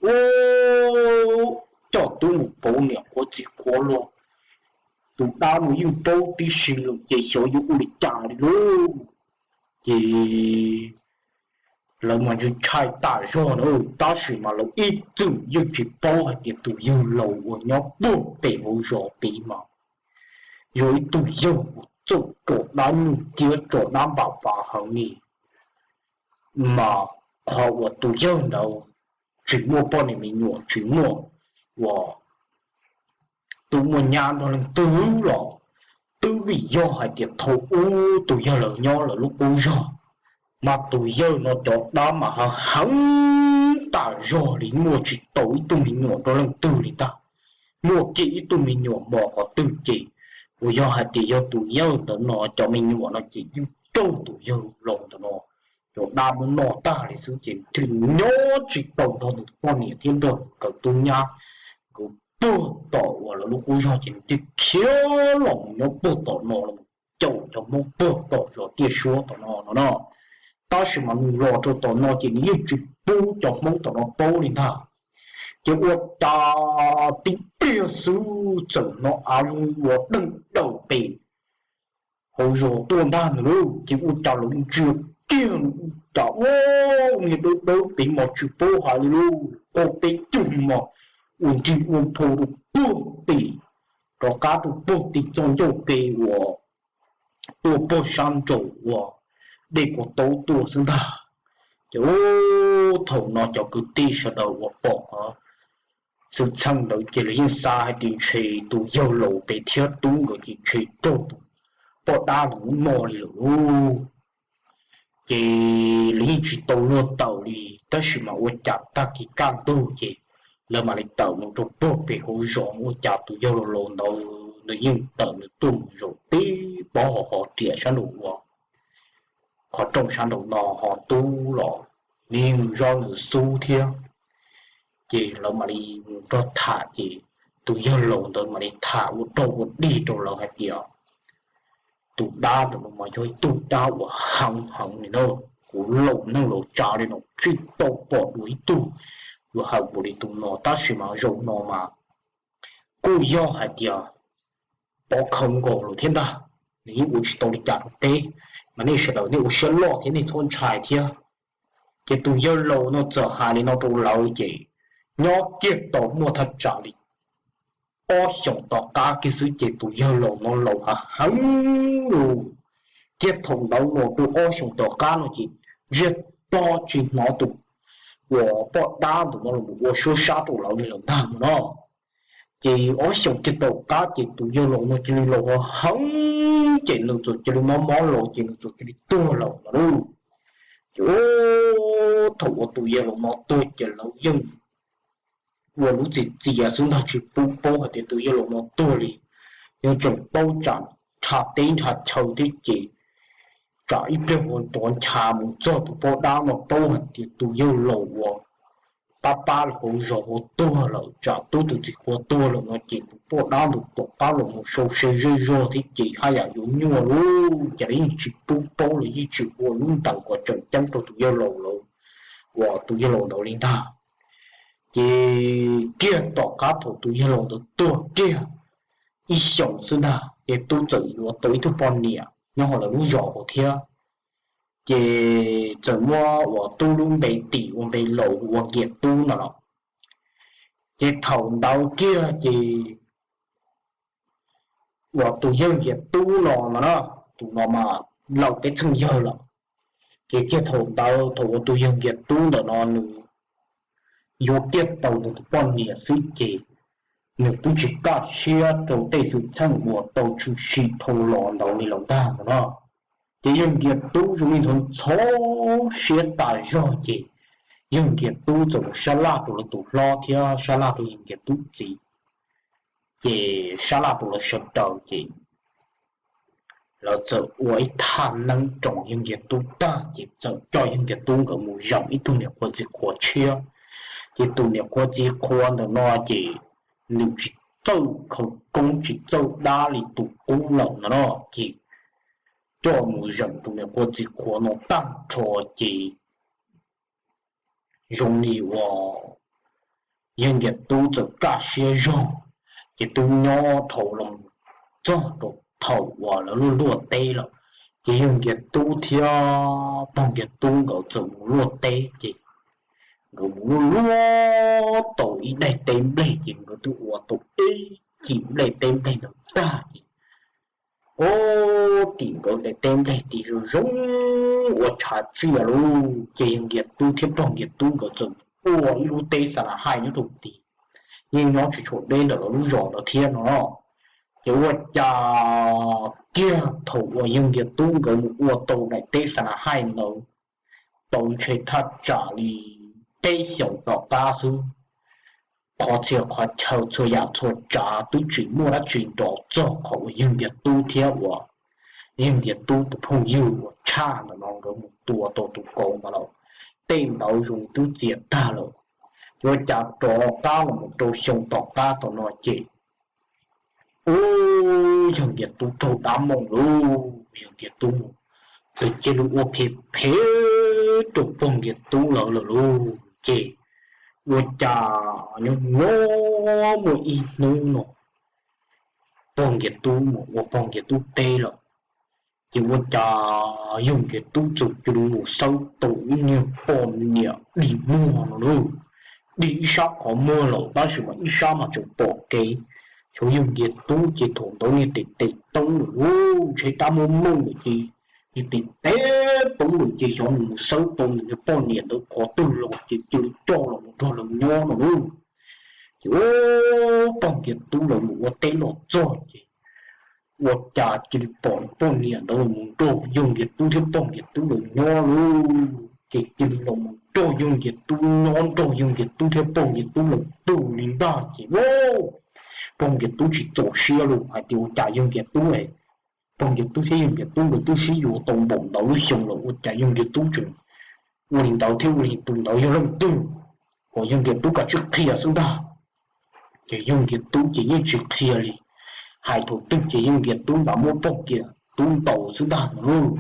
ua coj tub mus pauv niam qhuav txiv qhuav los, tus dab no yeej paub tib si lawm ces xyov yuav ua li cas li lauj. Ces lawv mas ntshai ntshai tas zog na, tab sis mas lawv ib txwm yeej tsis paub hais tias tus yawg laus uas nyob puag pem hauv zos pem mas yog ib tug yawg uas txawj tso dab nyuj ciab tso dab npam fav heev li. Mas qhov uas tus yawg ntawd tsis muaj poj niam me nyuam tsis muaj uas tub muaj nyab nrog leej twg los twb vim yog hais tias thaum ub tus yawg laus nyob lawv lub qub zog, mas tus yawg no cov dab mas heev heev tas zog li, muaj tsis tau ib tug me nyuam nrog leej twg li ntag. Muaj kiag ib tug me nyuam mos qhov twg ces uas yog hais tias yog tus yawg ntawd no cov me nyuam no ces yeej raug tus yawg laus ntawd no cov dab muab noj tag li xwb ces thiaj nyob tsis tau nrog nws poj niam thiab nrog nkawd tub nyab. Nkawd puag tom uas lawv lub qub zog ces nws thiaj khiav los mus nyob puag tom no los caum cov Hmoob puag tom zos Tiaj Suab tom no no no. Tab sis mas nws los rau tom no ces nws yeej tsis pub cov Hmoob tom no paub li ntag. Ces ua cas tib pliag xwb txawm hnov av zoo li ua deej daws pem hauv zos tuaj ntag ntag lauj. Ces ua cas lawv ntsia kiag ua cas ua niag dawb dawb pem mas tsis paub hais li lauj, qo peb cug mas ua nrig ua nphau rau puag tim, rov qab rau puag tim txoj ncauj ke uas tuaj puag sab nraum uas dej Kua Taub tuaj xwb ntag. Ces thaum no cov kwv tij sawv daws uas pom qhov xwm txheej ntawd ces lawv yeej xav hais tias ntshe tus yawg laus pem thiab tub nkawd ces ntshe raug tus poj dab ntawd muab noj li lawm lauj. Ces lawv yeej tsis tau luag tawm li, tab sis mas ua cas tag kis kaj ntug ces lawv mam li tawm mus rau puag pem hauv zos, ua cas tus yawg laus laus ntawd nws yeej tawm nws tuaj mus zaum tib pob hos hos riam sab nraum uas qhov rooj sab nraum no, ho tub los nws yeej zaub nws xub thiab. Ces lawv mam li mus nrog tham ces tus yawg laus ntawd mam li tham ua rau ua dig rau lawv hais tias tus dab ntawm no mas yog ib tug dab uas heev heev li na, kuv laus neeg laus tsav li no tsis tau pom dua ib tug yuav hawm npaum li tus no, tab sis mas zaum no mas kuj yog hais tias pov khawv nkaus lawm thiab ntag, nws yeej ua tsis tau li cas rau peb, mas nej sawv daws nej ua siab loj thiab nej txhob ntshai thiab. Ces tus yawg laus no txawm hais li no rau lawv ces nyob kiag tau muaj thaj tsam li ob xyoos tom qab kiag xwb ces tus yawg laus no laus hav heev lawm. Kiag thaum ntawd los rau ob xyoos tom qab no ces ntsiag to tsis hnov tus uas poj dab ntawm no los ua suab sab rau lawv li lawm ntag no. Ces ob xyoos kiag tom qab ces tus yawg laus no cia li laus hav heev ces nws txawm cia li mob mob los ces nws txawm cia li tuag lawm no lauj. Ces thaum uas tus yawg laus no tuag ces lawv yeej ua lub txiv txias xwb ntag tsis pub paub hais tias tus yawg laus no tuag li, yeej tseem paub tsam nrhav teb nrhav chaw thiab ces tsam ib pliag ua rov ncha mus txog tus poj dab no paub hais tias tus yawg laus uas pab pab los hauv zos ua tuag lawm tsam tub tus txiv qhua tuag lawm no ces tus poj dab ntawd rov qab los mus sau se zej zog thiab ces haj yam yuav nyuaj lauj. Ces lawv yeej tsis pub paub lawv yeej tsis ua lub ntees kom tseem ceeb rau tus yawg laus lawv uas tus yawg laus ntawd li ntag. Ces kiag tom qab thaum tus yawg laus ntawd tuag kiag ib xyoos xwb ntag ces tub txawm yuav tau ib tug poj niam nyob hauv lawv lub zos hauv thiab. Ces txawm muab uas tub lub npe tim ua npe laus hu ua Nkias Tub no los. Ces thaum ntawd kiag ces uas tus yawg Nkias Tub no no na, tus no mas laus peb txheej yawg lawm. Ces kiag thaum ntawd thaum uas tus yawg Nkias Tub ntawm no nws yuav kiag tau nws tus poj niam xwb ces nws twb tsis kaj siab rau tej xwm txheej uas tau tshwm sim dhau los ntawd li lawm ntag no na. Ces yawg Nkias Tub zoo li ntxhov ntxhov siab tas zog ces yawg Nkias Tub txawm mus sab laj rau lawv tus hlob thiab sab laj rau yawg Nkias Tub txiv, ces sab laj rau lawv sawv daws ces lawv txawm ua ib thaj neeb roos yawg Nkias Tub tag ces txawm coj yawg Nkias Tub nkawd mus zeem ib tug niam qhuav txiv qhuav tshiab. Ces tus niam qhuav txiv qhuav ntawm no ces nws tsis txawj khawv koob tsis txawj dab li tus qub lawm no no, ces coj mus zeem tus niam qhuav txiv qhuav no tag nrho ces zoo li uas yawg Nkias Tub txawm kaj siab zog, ces twb nyob dhau los txog rau thaum uas lawv luaj luaj teb lawm, ces yawg Nkias Tub thiab pog Nkias Tub nkawd txawm mus luaj teb ces nkawd mus luaj luaj tau ib daim teb nplej ces nkawd twb ua tau ib cim nplej teb nplej ntawd tag ces ua tim nkawd daim teb nplej tim zoo zoo ua tshav tsiaj lauj. Ces yawg Nkias Tub thiab pog Nkias Tub nkawd txawm ua ib lub teb xa na haij nyob rau tid, yeej nyob tsis tshua deb ntawm lawv lub zos ntawd thiab no. Ces ua cas kiag thaum uas yawg Nkias Tub nkawd mus ua tau daim teb xa na haij ntawd tau ntshe thaj tsam li peb xyoos tom qab xwb, qhov txhia qhov chaw txhua yam txhua tsav twb tsis muaj dab tsi nrov txog qhov uas yawg Nkias Tub thiab uas yawg Nkias Tub tus phooj ywg uas tshaj ntawm no nkawd mus tua tau tus kauv ntawd lawm. Tej ntawd zoo twb txias tag lawm. Ces ua cas rov qab los mus rau xyoo tom qab tom no ces ub, yawg Nkias Tub raug dab moom lauj, yawg Nkias Tub mus, tus cia li ua phem phem rau pog Nkias Tub lawv lawm lauj. Ces ua cas nyob nyob muaj ib hnub no pog Nkias Tub mus ua pog Nkias Tub teb lawm, ces ua cas yawg Nkias Tub txawm cia li mus xawb tau ib niag poj niam dig muag no lauj. Dig ib sab qhov muag lawm tab sis mas ib sab mas tseem pom kev. Xyov yawg Nkias Tub ces thaum ntawd niag tes tes toob lawm lauj, ntshe dab muab mooj lawm ces niag tes tes toob lawm ces xyov nws mus xawb tau nws niag poj niam ntawd qhov twg los ces cia li coj los mus nrog lawv nyob no lauj. Ces pog Nkias Tub lawv mus ua teb los txog ces ua cas cia li pom poj niam ntawd los nrog yawg Nkias Tub thiab pog Nkias Tub lawv nyob lauj. Ces cia li los nrog yawg Nkias Tub nyob, nrog yawg Nkias Tub thiab pog Nkias Tub lawv tu li ntag ces pog Nkias Tub tsis txaus siab lauj, hais tias ua cas yawg Nkias Tub, pog Nkias Tub thiab yawg Nkias Tub nkawd twb sib yuav tau npaum ntawd lub xyoo lawm ua cas yawg Nkias Tub tseem ua li ntawd thiab ua li tus ntawd yog leej twg, kom yawg Nkias Tub kav tsij qhia xwb ntag. Ces yawg Nkias Tub ces yeej tsis qhia li, hais thaum twg ces yawg Nkias Tub nrad muab pog Nkias Tub ntaus xwb ntag no lauj.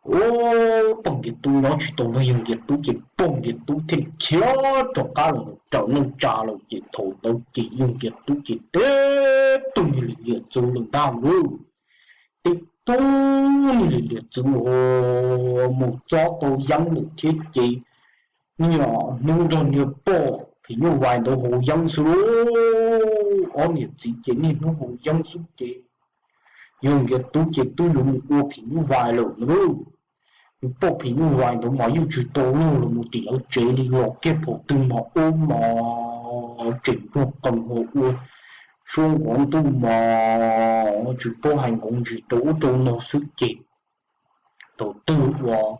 Ua, pog Nkias Tub nyob tsis tau nrog yawg Nkias Tub ces pog Nkias Tub thiaj khiav rov qab los raws neej tsa lawm ces thaum ntawd ces yawg Nkias Tub ces teb tug niag lim liam txwv lawm ntag lauj. Teb tug niag lim liam txwv mus txob tau yeeb lawm thiab ces niaj hnub nrog niag poj phim nyuj vais ntawd haus yeeb xwb lauj. Ob niam txiv ces niaj hnub haus yeeb xwb ces yawg Nkias Tub ces twb yuav mus ua phim nyuj vais lawm no lauj. Nws poj phim nyuj vais ntawd mas yeej tsis tau luag los mus tim lawv tsev li, los kiag phaum twg mas ub mas tseem npog qees ho ua suab nqov ntuj mas tsis paub hais nqov ntsis rau ub rau no xwb ces thaum twg uas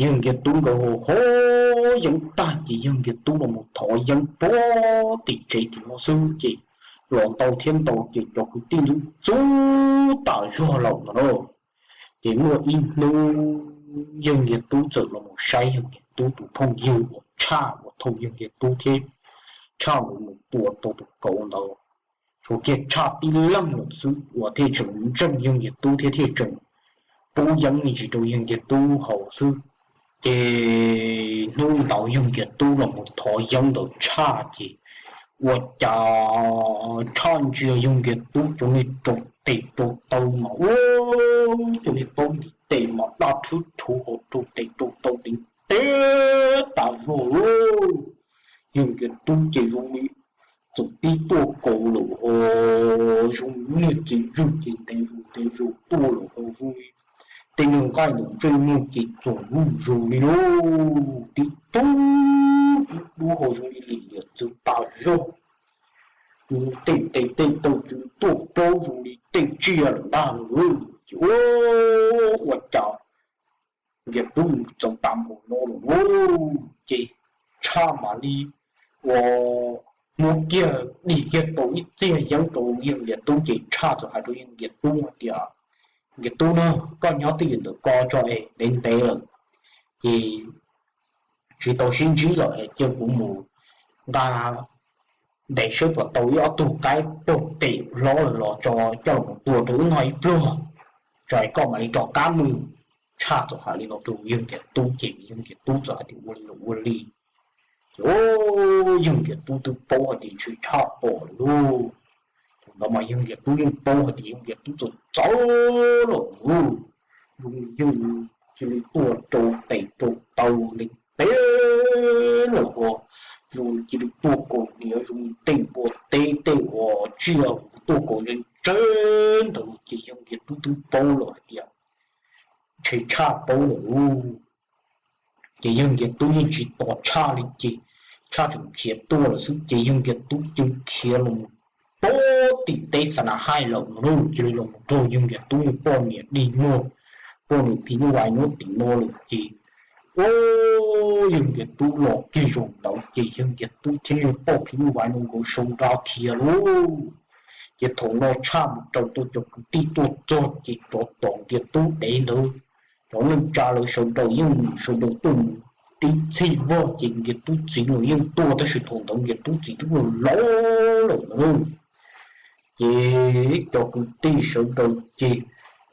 yawg Nkias Tub nkawd haus haus yeeb tag ces yawg Nkias Tub los mus thov yeeb puag tim tsev tim no xwb ces los ntau thiab ntau ces cov kwv tij ntxub ntxub tas zog lawm no lauj. Ces muaj ib hnub yawg Nkias Tub txawm los mus saib yawg Nkias Tub tus phooj ywg uas Tshaj uas thaum yawg Nkias Tub thiab Tshaj nkawd mus tua tau tus kauv ntawd, tshuav kiag Tshaj tib leeg lawm xwb uas thiaj tseem ntseeg yawg Nkias Tub thiab thiaj tseem pub yeeb me ntsis rau yawg Nkias Tub haus xwb. Ces hnub ntawd yawg Nkias Tub los mus thov yeeb ntawm Tshaj ces ua cas Tshaj ntsia yawg Nkias Tub cov niag rau tes rau taw mas ua, cov niag taub ntiv tes mas daj rhwb rhuv hauv rau tes rau taw ntev ntev tas zog lauj. Yawg Nkias Tub ces zoo li txawm pib tuaj kaus lawm ho, zoo li niag txiv zwj ces ntev zus ntev zus tuaj lawm ho, zoo li tej nyuag nqaij ntawm ntsej muag ces txoom zuj zus li lauj. Tib tug dub dub ho zoo li lim liam txwv tas zog, tej tes tej taw txwv tuaj plaub zoo li tej tsiaj lawm ntag lauj. Ces ua, ua cas Nkias Tub txawm tas npaum no lawm lauj. Ces Tshaj mam li ua muab kiag dim kiag tau ib txiag yeeb rau yawg Nkias Tub ces Tshaj txawm hais rau yawg Nkias Tub hais tias, Nkias Tub na, koj nyob twj ywm ntawm ko tso es ntev ntev lawm ces tsis tau sib ntsib lawm es cia kuv mus nqa ntes saib puas tau ib ob tug qaib pog tes hlob los tso coj los tua rau wb noj ib pluag, tso es koj mam li rov qab mus. Tshaj txawm hais li no rau yawg Nkias Tub ces yawg Nkias Tub txawm hais tias ua li los ua li. Ces yawg Nkias Tub twb paub hais tias ntshe Tshaj pom lawm lauj. Thaum ntawd mas yawg Nkias Tub yeej paub hais tias yawg Nkias Tub txawm txawv lawm lauj. Zoo li yawg cia li tuaj rau tes rau taw ntev ntev lawm ho, zoo li cia li tuaj kaus hniav zoo li tej npua teb tej uas tsiaj tuaj kaus ntse ntse ntawd ces yawg Nkias Tub twb paub lawm hais tias ntshe Tshaj paub lawm lauj. Ces yawg Nkias Tub yeej tsis tos Tshaj li ces Tshaj tseem khiav tuaj lawm xwb ces yawg Nkias Tub cia li khiav los mus puag tim teb Xa Na Haij lawm no lauj. Cia li los mus nrog yawg Nkias Tub niag poj niam dig muag, poj niam phim nyuj vais nyob tim no lawm ces, ua, yawg Nkias Tub los kiag zaum ntawd ces yawg Nkias Tub thiab niag poj phim nyuj vais no nkawd sau nra khiav lauj. Ces thaum no Tshaj mus raws tau cov kwv tij tuaj txog ces rov tom Nkias Tub dev ntawd, cov neej tsa lawv sawv daws yeej sawv daws tuaj mus tib txhij vog ces Nkias Tub txiv los yeej tuaj tab sis thaum ntawd Nkias Tub txiv twb laus laus lawm lauj. Ces cov kwv tij sawv daws ces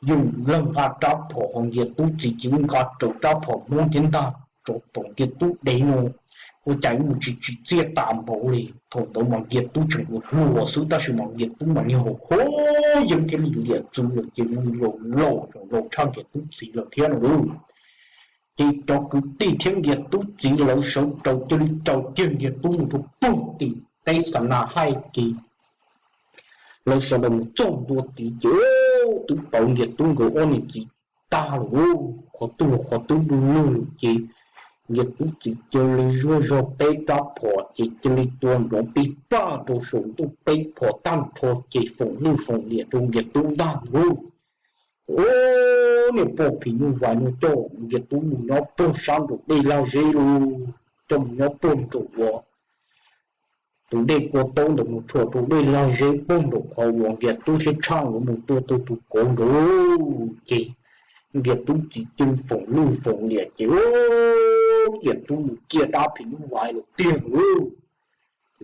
yeej leeg nqa rab phom ho Nkias Tub txiv ces yeej nqa raws rab phom Hmoob thiab ntag rov tom Nkias Tub dev no. Ua cas mus tsis tsim txiaj tas npaum li. Thaum ntawd mas Nkias Tub tseem ua hluas xwb tab sis mas Nkias Tub mas niag haus haus yeeb thiab lim liam txwv lawm ces mus laus laus tshaj Nkias Tub txiv lawm thiab no lauj. Ces cov kwv tij thiab Nkias Tub txiv lawv sawv daws cia li raws kiag Nkias Tub mus rau puag tim teb Xa Na Haij ces lawv sawv daws mus txog ntua tid ces twb pawv Nkias Tub nkawd ob niam txiv tag lawm lauj. Qhov twg los qhov twb du lug lawm ces Nkias Tub txiv cia li zuaj zog peb rab phom ces cia li tua nrov pij paj rau saum ntuj peb phom tag nrho ces foom lwj foom liam rau Nkias Tub ntag lauj. Ua, niag poj phim nyuj vais no coj Nkias Tub mus nyob puag sab nraum dej lag zeb lauj, coj mus nyob puag nraum uas tus dej kua taub ntawd mus tshuam rau dej lag zeb puag nraum qhov uas Nkias Tub thiab Tshaj nkawd mus tua tau tus kauv nraud lauj. Ces Nkias Tub txiv cia li foom lwj foom liam ces Nkias Tub mus ciaj dab phim nyuj vais lawm tiag lauj.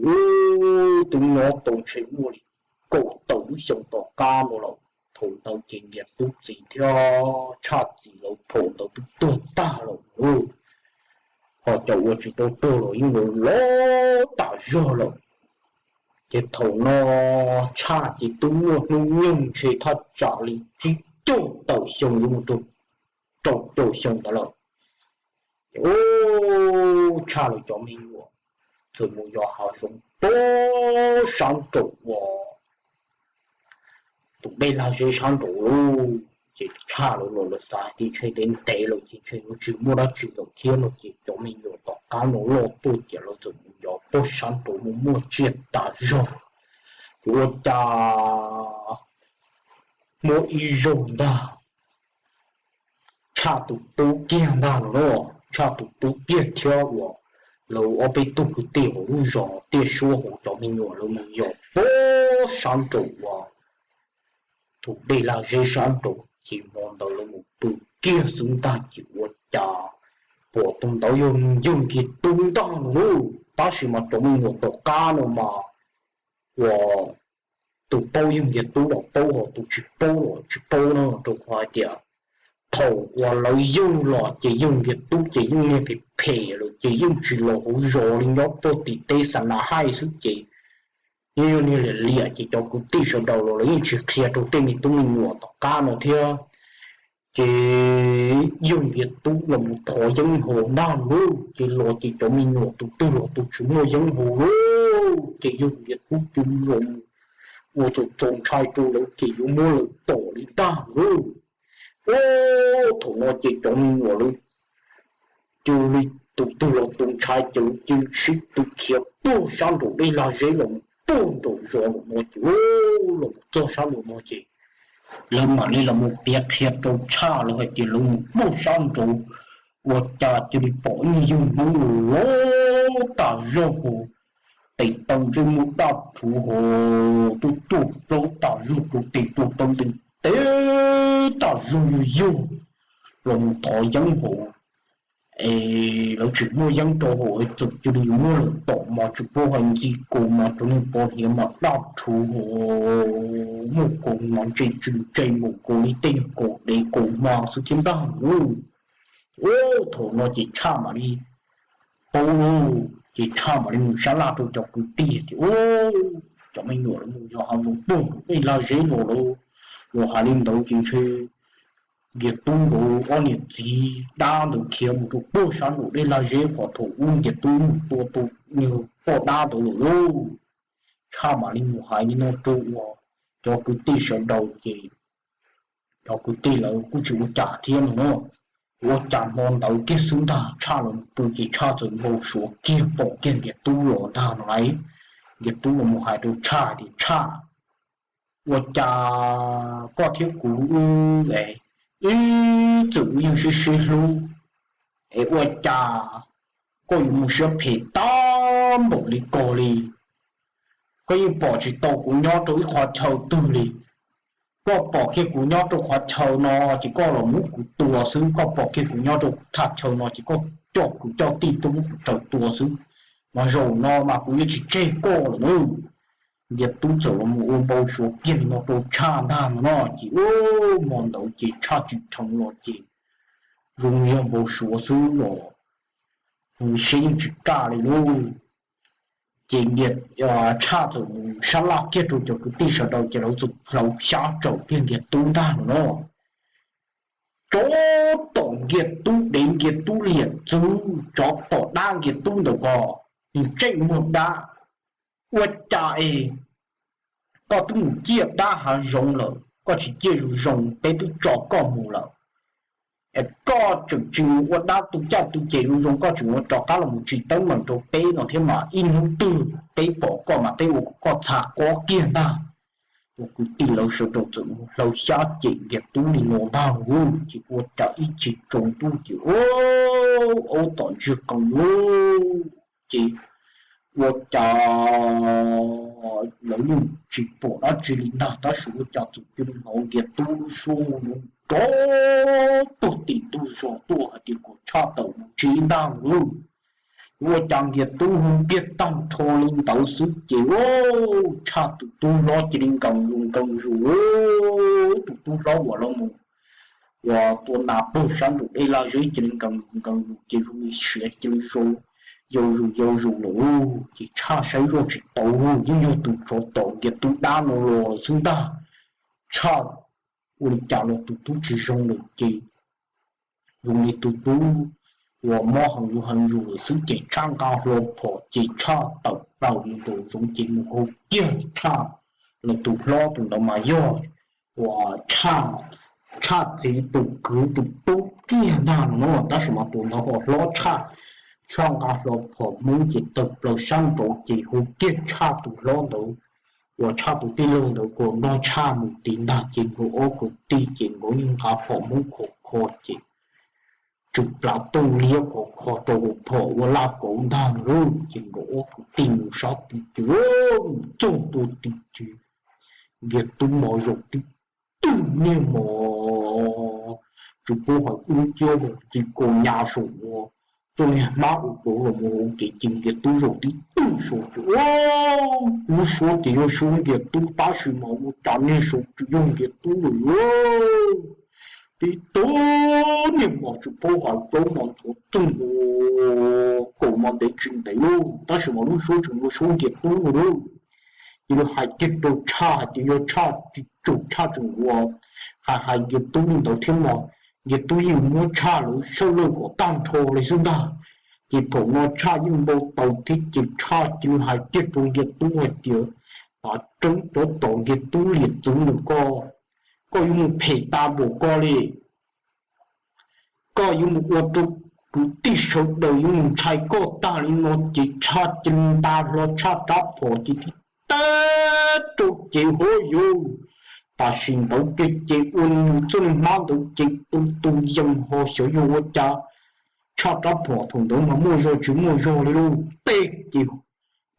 Ces twb nyob tau ntshe muaj li kaum tawm lub xyoo tom qab no lawm. Thaum ntawd ces Nkias Tub txiv thiab Tshaj txiv lawv phaum ntawd twb tuag tag lawm lauj. Ho cov uas tsis tau tuag los yeej los loj tas zog lawm. Ces thaum no Tshaj ces twb muaj hnub nyoog ntshe thaj tsam li tsib caug tawm xyoo yuav mus rau rau caum xyoo ntawd lawm. Ces ub, Tshaj lawv cov me nyuam txawm mus yos hav zoov puag sab nraum uas tus dej lag zeb sab nraud lauj. Ces Tshaj lawv los lawv xav hais tias ntshe ntev ntev lawm ces ntshe yuav tsis muaj dab tsi lawm thiab no ces cov me nyuam tom qab no loj tuaj ces lawv txawm mus yos puag sab nraud mus muaj tsiaj tas zog. Ces ua cas muaj ib zaug ntag, Tshaj tus tub kiag ntag no, Tshaj tus tub kiag thiab uas lawv ob peb tug kwv tij hauv lub zos Tiaj Suab hauv cov me nyuam lawv mus yos puag sab nraum uas tus dej lag zeb sab nraud ces hmo ntawd lawv mus pw kiag xwb ntag ces ua cas pom tus ntawd yog yawg Nkias Tub ntag no lauj. Tab sis mas cov me nyuam tom qab no mas uas tus paub yawg Nkias Tub los paub, ho tus tsis paub los tsis paub na, rau qhov hais tias thaum uas lawv yug los ces yawg Nkias Tub ces yeej niag phem phem lawm ces yeej tsis los hauv zos li, nyob puag tim teb xa na haij xwb ces yeej yog niag liam liam ces cov kwv tij sawv daws los lawv yeej tsis qhia rau tej me tub me nyuam tom qab no thiab. Ces yawg Nkias Tub los mus thov yeeb haus ntag lauj, ces los ces cov me nyuam tus twg los tus tsis muaj yeeb haus lauj, ces yawg Nkias Tub cia li los mus ua txaus txaus ntshai rau lawv ces yuav muab lawv tom li ntag lauj. Ub, thaum no ces cov me nyuam lawv cia li tus twg los tus ntshai ces lawv cia li sib tw khiav puag sab nraum dej lag zeb los mus puag nraum zos nraum no ces los mus txog sab nraum no ces lawv mam li los mus piav qhia rau Tshaj lawv hais tias lawv mus puag sab nraud ua cas cia li pom ib yawg Hmoob los loj tas zog hos, tes taw ntsej muag daj rhuv hos, tuaj tuaj plaub tas zog rau tes rau taw ntev ntev tas zog yug yug los mus thov yeeb hos. Es lawv tseem muaj yeeb rau hauv es txawm cia li muab lawv tom mas tsis paub hais ntxi kaus mas cov niag pov hniav mas daj rhuv hos, muaj kaus mas ntse tsw ntse npaum nkaus li tej niag kaus dev kaus hma xwb thiab ntag lauj. Ub, thaum no ces Tshaj mam li paub lauj, ces Tshaj mam li mus sab laj rau cov kwv tij tias, Ub, cov me nyuam lawv mus yos hav zoov puag nraum dej lag zeb los lawm, los hais li ntawd ces ntshe Nkias Tub nkawd ob niam txiv dab ntawd khiav mus rau puag sab nraum dej lag zeb qhov thaum ub Nkias Tub mus tua tus niag poj dab ntawd lawm lauj. Tshaj mam li mus hais li no rau uas cov kwv tij sawv daws ces cov kwv tij lawv kuj tsis ua cas thiab no na. Ua cas hmo ntawd kiag xwb ntag Tshaj los pw ces Tshaj txawm npau suav kiag pom kiag Nkias Tub los ntag no lauj. Nkias Tub los mus hais rau Tshaj tias, Tshaj, ua cas koj thiab kuv wb, wb txawm wb yeej sib sib hlub, es ua cas koj yuav mus siab phem tag npaum li ko li? Koj yeej pom tsis tau kuv nyob rau ib qhov chaw twg li. Koj pom kiag kuv nyob rau qhov chaw no ces koj los muab kuv tua xwb, koj pom kiag kuv nyob rau thaj chaw no ces koj coj kwv coj tij tuaj muab kuv raws tua xwb. Mas zaum no mas kuv yuav tsis tseg koj lawm nawb. Nkias Tub txawm los mus ua npau suav kiag li no rau Tshaj ntag no no ces ub, hmo ntawd ces Tshaj tsim dheev los ces zoo yog npau suav xwb los siab yeej tsis kaj li lauj. Ces Tshaj txawm mus sab laj kiag rau cov kwv tij sawv daws ces lawv txawm hlawv xyab tsaum kiag Nkias Tub ntag no no. Tsov tom Nkias Tub dev, Nkias Tub liam txwv, tsov tom dab Nkias Tub ntawm ko, ntsej muag dab. Ua cas es koj twb mus ciaj dab hav zoov lawm, koj tsis ciaj zoo zoo, peb twb tso koj mus lawm, es koj tseem tsis mus ua dab tu caj tu ces zoo zoo, koj tseem ua rov qab los mus tsis teeb meem rau peb no thiab mas ib hnub twg peb pom koj mas peb ua kom koj txha qob kiag ntag. Tus kwv tij lawv sawv daws txawm mus hlawv xyab cem Nkias Tub li no ntag lauj, ces ua cas ib chim tsaus ntuj ces aub tom ntsiag qees lauj, ces ua cas lawv yeej tsis pom dab tsi li ntag, tab sis ua cas txawm cia li hnov Nkias Tub lub suab nrov tuag tim ntug zos tuaj hais tias kom Tshaj tawm mus tsev ntag lauj. Ua cas Nkias tub hu kiag tag nrho li ntawd xwb ces Tshaj tus tub hlob cia li nkees zus nkees zus, tus tub hlob uas los mus uas tua nas pag sab nraum dej laj zeb cia li nkees zus nkees zus ces zoo li siav cia li yau zus yau zus lawm. Ces Tshaj saib zoj tsis tau, yeej yog tus tsov tom Nkias tub dab no los lawm xwb ntag. Tshaj ua li cas los tus tub tsis zoo lawm ces zoo li tus tub uas mob heev zus heev zus lawm xwb ces Tshaj nqa hlo phom ces Tshaj tawm plaws mus nraum zoov ces mus hu kiag Tshaj los tus hlob tus ntawd mas yog uas Tshaj txiv tus kwv tus tub kiag ntag no na, tab sis mas tus ntawd ho hlob Tshaj. Tshaj nqa hlo phom Hmoob ces tawm plaws sab nraud ces hu kiag Tshaj tus hlob ntawd uas Tshaj tus tij laug ntawd kom nrog Tshaj mus tiv ntag ces nkawd ob kwv tij ces nkawd yeej nqa phom Hmoob khov kho ces tsw plav tooj liab khov kho rau hauv phom ua laj kauv ntag lauj. Ces nkawd ob kwv tij mus sab tid ces mus txog ntua tid ces Nkias tub mos zaum tib tug niag mos tsis paub hais ub ciab mus txij kaus nyas saum ua txoj niag hmab ua pauv los mus ua kev ces Nkias tub zaum tib tug saud ces lub suab ces yog suab Nkias tub tab sis mas ua cas niag saud tsis yog Nkias tub lawm lauj. Tib tug niag mos tsis paub hais plaub mos ntxhuav txeej ua kaum mos ntev tsis ntev lauj tab sis mas lub suab tseem yog suab Nkias tub lawm lauj. Ces lawv hais kiag rau Tshaj hais tias yog Tshaj tsis tsum Tshaj tseem ua hais hais Nkias tub li ntawd thiab mog, Nkias tub yeej muab Tshaj lawv sawj lawj kom tag nrho li xwb ntag. Ces thaum no Tshaj yeej npau taws thiab ces Tshaj cia li hais kiag rau Nkias tub hais tias, qhov tseeb cov tom Nkias tub liam txwv ntawm koj, koj yuav mus phem tas npaum koj li. Koj yuav mus ua rau kwv tij sawv daws yuav mus ntshai koj tag li no ces Tshaj cia li nta hlo Tshaj rab phom ces tib tag rau ces hov yus. Tam sim ntawd kiag ces ua nws txoj niag hmab ntawd ces tu tu yees ho xyov yog ua cas Tshaj rab phom thaum ntawd mas muaj zog tsis muaj zog li lauj, tej ces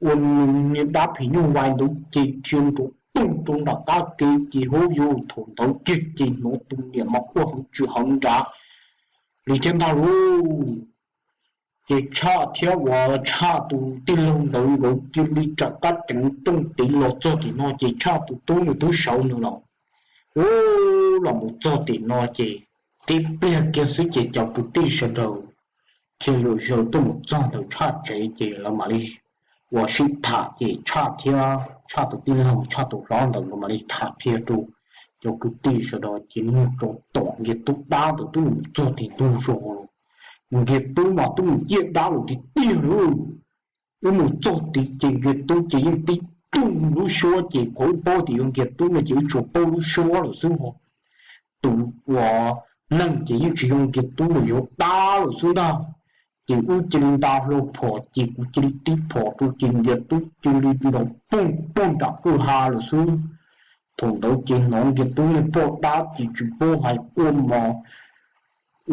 ua nws niag dab phim nyuj vais ntawd ces dhia nrov toog rau nram qab kev ces hov yus, thaum ntawd kiag ces hnov tus niam mas quaj heev tsis heev nrad li thiab ntag lauj. Ces Tshaj thiab uas Tshaj tus tij laug ntawd nkawd cia li rov qab ceev rooj tid los txog tim no ces Tshaj tus tub nws twb sawv nws los, ub, los mus txog tim no ces tib pliag kiag xwb ces cov kwv tij sawv daws thiaj zaum zaws tuaj mus txog ntawm Tshaj tsev ces lawv mam li uas sib tham ces Tshaj thiab Tshaj tus tij laug Tshaj tus hlob ntawd nkawd mam li tham qhia rau cov kwv tij sawv daws ces niag tsov tom Nkias tub dab ntawd twb mus txog tim ntug zos los, Nkias tub mas twb mus ciaj dab lawm tiag tiag li. Wb mus txog tid ces Nkias tub ces yeej tib tug lub suab ces qhov wb paub tias yog Nkias tub no ces wb tsuas paub lub suab lawm xwb ho. Tus uas neeg ces yeej tsis yog Nkias tub lawm, yog dab lawm xwb ntag. Ces wb cia li nta hlo phom ces kuv cia li tib phom rau ces Nkias tub cia li nrov poog poog nram kwj ha lawm xwb. Thaum ntawd ces hnov Nkias tub niag poj dab ces tsis paub hais quaj mos,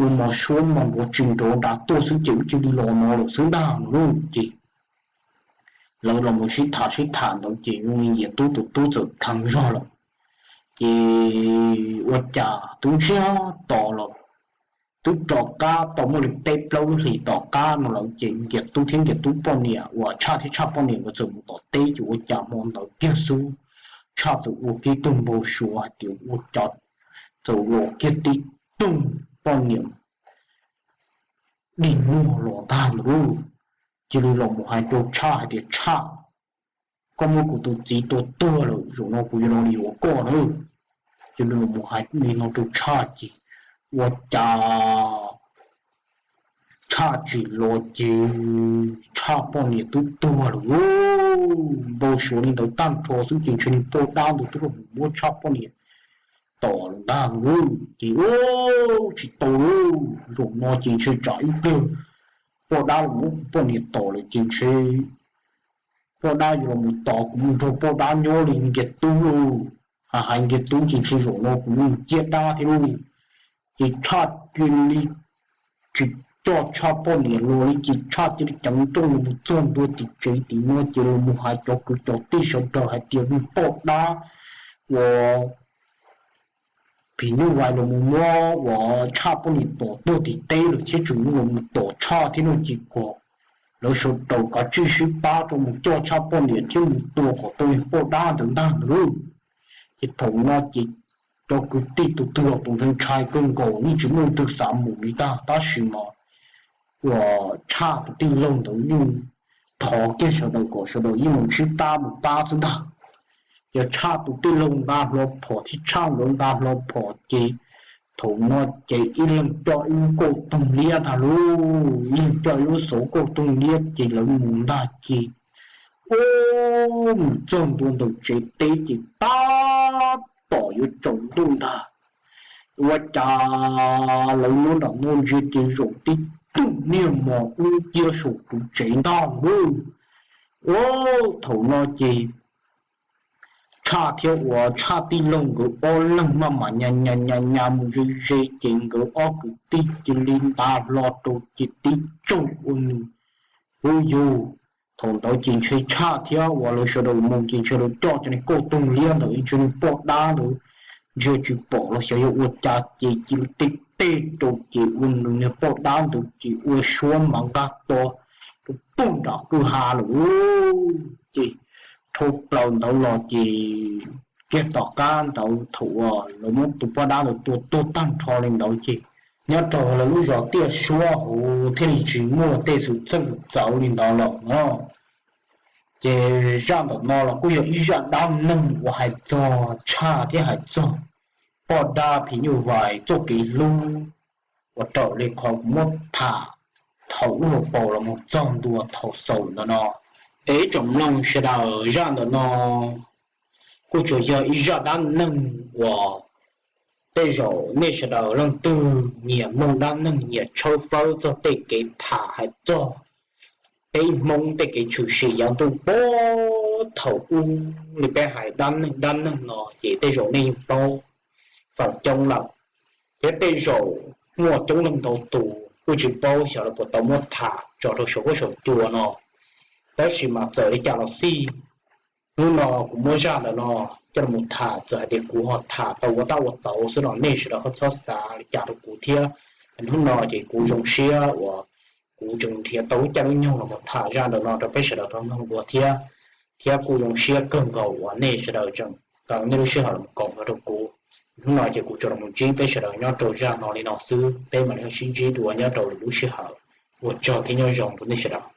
ua mos suab mos nrov tsis nrov nrad tuaj xwb ces wb cia li los no lawm xwb ntag no lauj. Ces lawv los mus sib tham sib tham ntawd ces zoo li Nkias tub tus tub txawm dheev zog lawm. Ces ua cas twb ntsiag to los, twb rov qab tau muaj li peb plaub lub hlis tom qab no lawm ces Nkias tub thiab Nkias tub poj niam uas Tshaj thiab Tshaj poj niam nkawd txawm mus tom teb ces ua cas hmo ntawd kiag xwb Tshaj txawm ua kiag tug npau suav hais tias ua cas txawm los kiag tib tug poj niam dig muag los ntag ntawd lauj. Cia li los mus hais rau Tshaj hais tias Tshaj, koj muab kuv tus txiv tua tuag lawm, zaum no kuv yuav los yuav koj na. Cia li los mus hais li no rau Tshaj ces ua cas Tshaj tsis los ces Tshaj poj niam twb tuag lawm lauj. Npau suav li ntawd tag nrho xwb ces ntshe niag poj dab ntawd twb los muab Tshaj poj niam tom lawm ntag lauj. Ces ua tsis tau lauj, zaum no ces ntshe tsam ib pliag poj dab los muab poj niam tom lawm ces ntshe poj dab yuav los mus tom kuv mus nrog poj dab nyob li Nkias tub lauj. Hais hais Nkias tub ces ntshe zaum no kuv yuav mus ciaj dab thiab lauj. Ces Tshaj cia li tsis coj Tshaj poj niam los li ces Tshaj cia li ceev nrooj los mus txog ntua tim tsev tim no ces los mus hais cov kwv cov tij sawv daws hais tias niag poj dab uas phim nyuj vais los mus muab uas Tshaj poj niam tom tuag tim teb lawm thiab tseem los mus tom Tshaj thiab no ces kom lawv sawv daws kav tsij sib pab rau mus coj Tshaj poj niam thiab mus tua kom tau niag poj dab ntawd ntag ntag. Ces thaum no ces cov kwv tij tus twg los tus ntshai ntshai kawg nkaus, yeej tsis muaj leej twg xav mus li ntag, tab sis mas uas Tshaj tus tij laug ntawd yeej thov kiag sawv daws kom sawv daws yeej mus sib pab mus pab xwb ntag. Ces Tshaj tus tij laug nqa hlo phom thiab Tshaj nkawd nqa hlo phom ces thaum no ces ib leeg coj ib lub kauj toog liab ntag lauj, ib leeg coj ib lub xauv kauj toog liab ces lawv mus ntag ces ua mus txog ntua ntawm tsev teb ces tab tom yuav tsaus ntuj ntag. Ua cas lawv nyob nram no ntsia ces zaum tib tug niag mos dub nciab saum tus tsev ntag lauj. Ua thaum no ces Tshaj thiab uas Tshaj tij laug nkawd ob leeg maj mam nyas nyas nyas nyas mus ze ze ces nkawd ob kwv tij cia li nta hlo rau ces tib tsaug ua nws hu yug. Thaum ntawd ces ntshe Tshaj thiab uas lawv sawv daws mus ces ntshe lawv coj cov niag kauj toog liab ntawd ntshe niag poj dab ntawd ntsia tsis pom los xyov yog ua cas ces cia li tej teg rau ces ua nws niag poj dab ntawd ces ua suab mas nqag to rau pug nram kwj ha lawm. Ces dhau plaws ntawd los ces kiag tom qab ntawd thaum uas lawv muab tus poj dab ntawd tua tuag tag nrho li ntawd ces nyob rau lawv lub zos Tiaj Suab hauv thiaj li tsis muaj tej xwm txheej txawv li ntawd lawm no. Ces zaj ntawm no los kuj yog ib zaj dab neeg uas hais txog Tshaj thiab hais txog poj dab phim nyuj vais txoj kev hlub uas raws li qhov kuv muab tham thaum ub hauv paus los mus txog ntua thaum xaus ntawm no. Es ib tsoom mloog sawv daws, zaj ntawm no kuj tsuas yog ib zaj dab neeg uas tej zaum nej sawv daws leej twg nyiam mloog dab neeg nyiam tshawb fawb txog tej kev tham hais txog peb Hmoob tej kev tshwm sim yav ntuj puag thaum ub li peb hais dab neeg dab neeg no ces tej zaum nej yeej paub feem coob lawm. Thiab tej zaum muaj coob leej ntau tus kuj tsis paub xyov lawv puas tau muab tham tso rau saum huab saum cua no. Tab sis mas txawm li cas los xij, hnub no kuv muab zaj ntawm no coj los tham, txawm hais tias kuv ho tham tau ua tab ua tauv xwb los nej sawv daws ho txhob xav li cas rau kuv thiab. Hnub no ces kuv zoo siab uas kuv tseem nrhiav tau lub caij lub nyoog los tham zaj ntawm no rau peb sawv daws tau mloog dua thiab. Thiab kuj zoo siab kawg nkaus uas nej sawv daws tseem tau nej lub sij hawm los koom nrog rau kuv. Hnub no ces kuv tsuas los ntsib peb sawv daws nyob rau zaj no li no xwb, peb mam li ho sib ntsib dua nyob rau lwm lub sij hawm. Ua tsaug thiab nyob zoo rau nej sawv daws.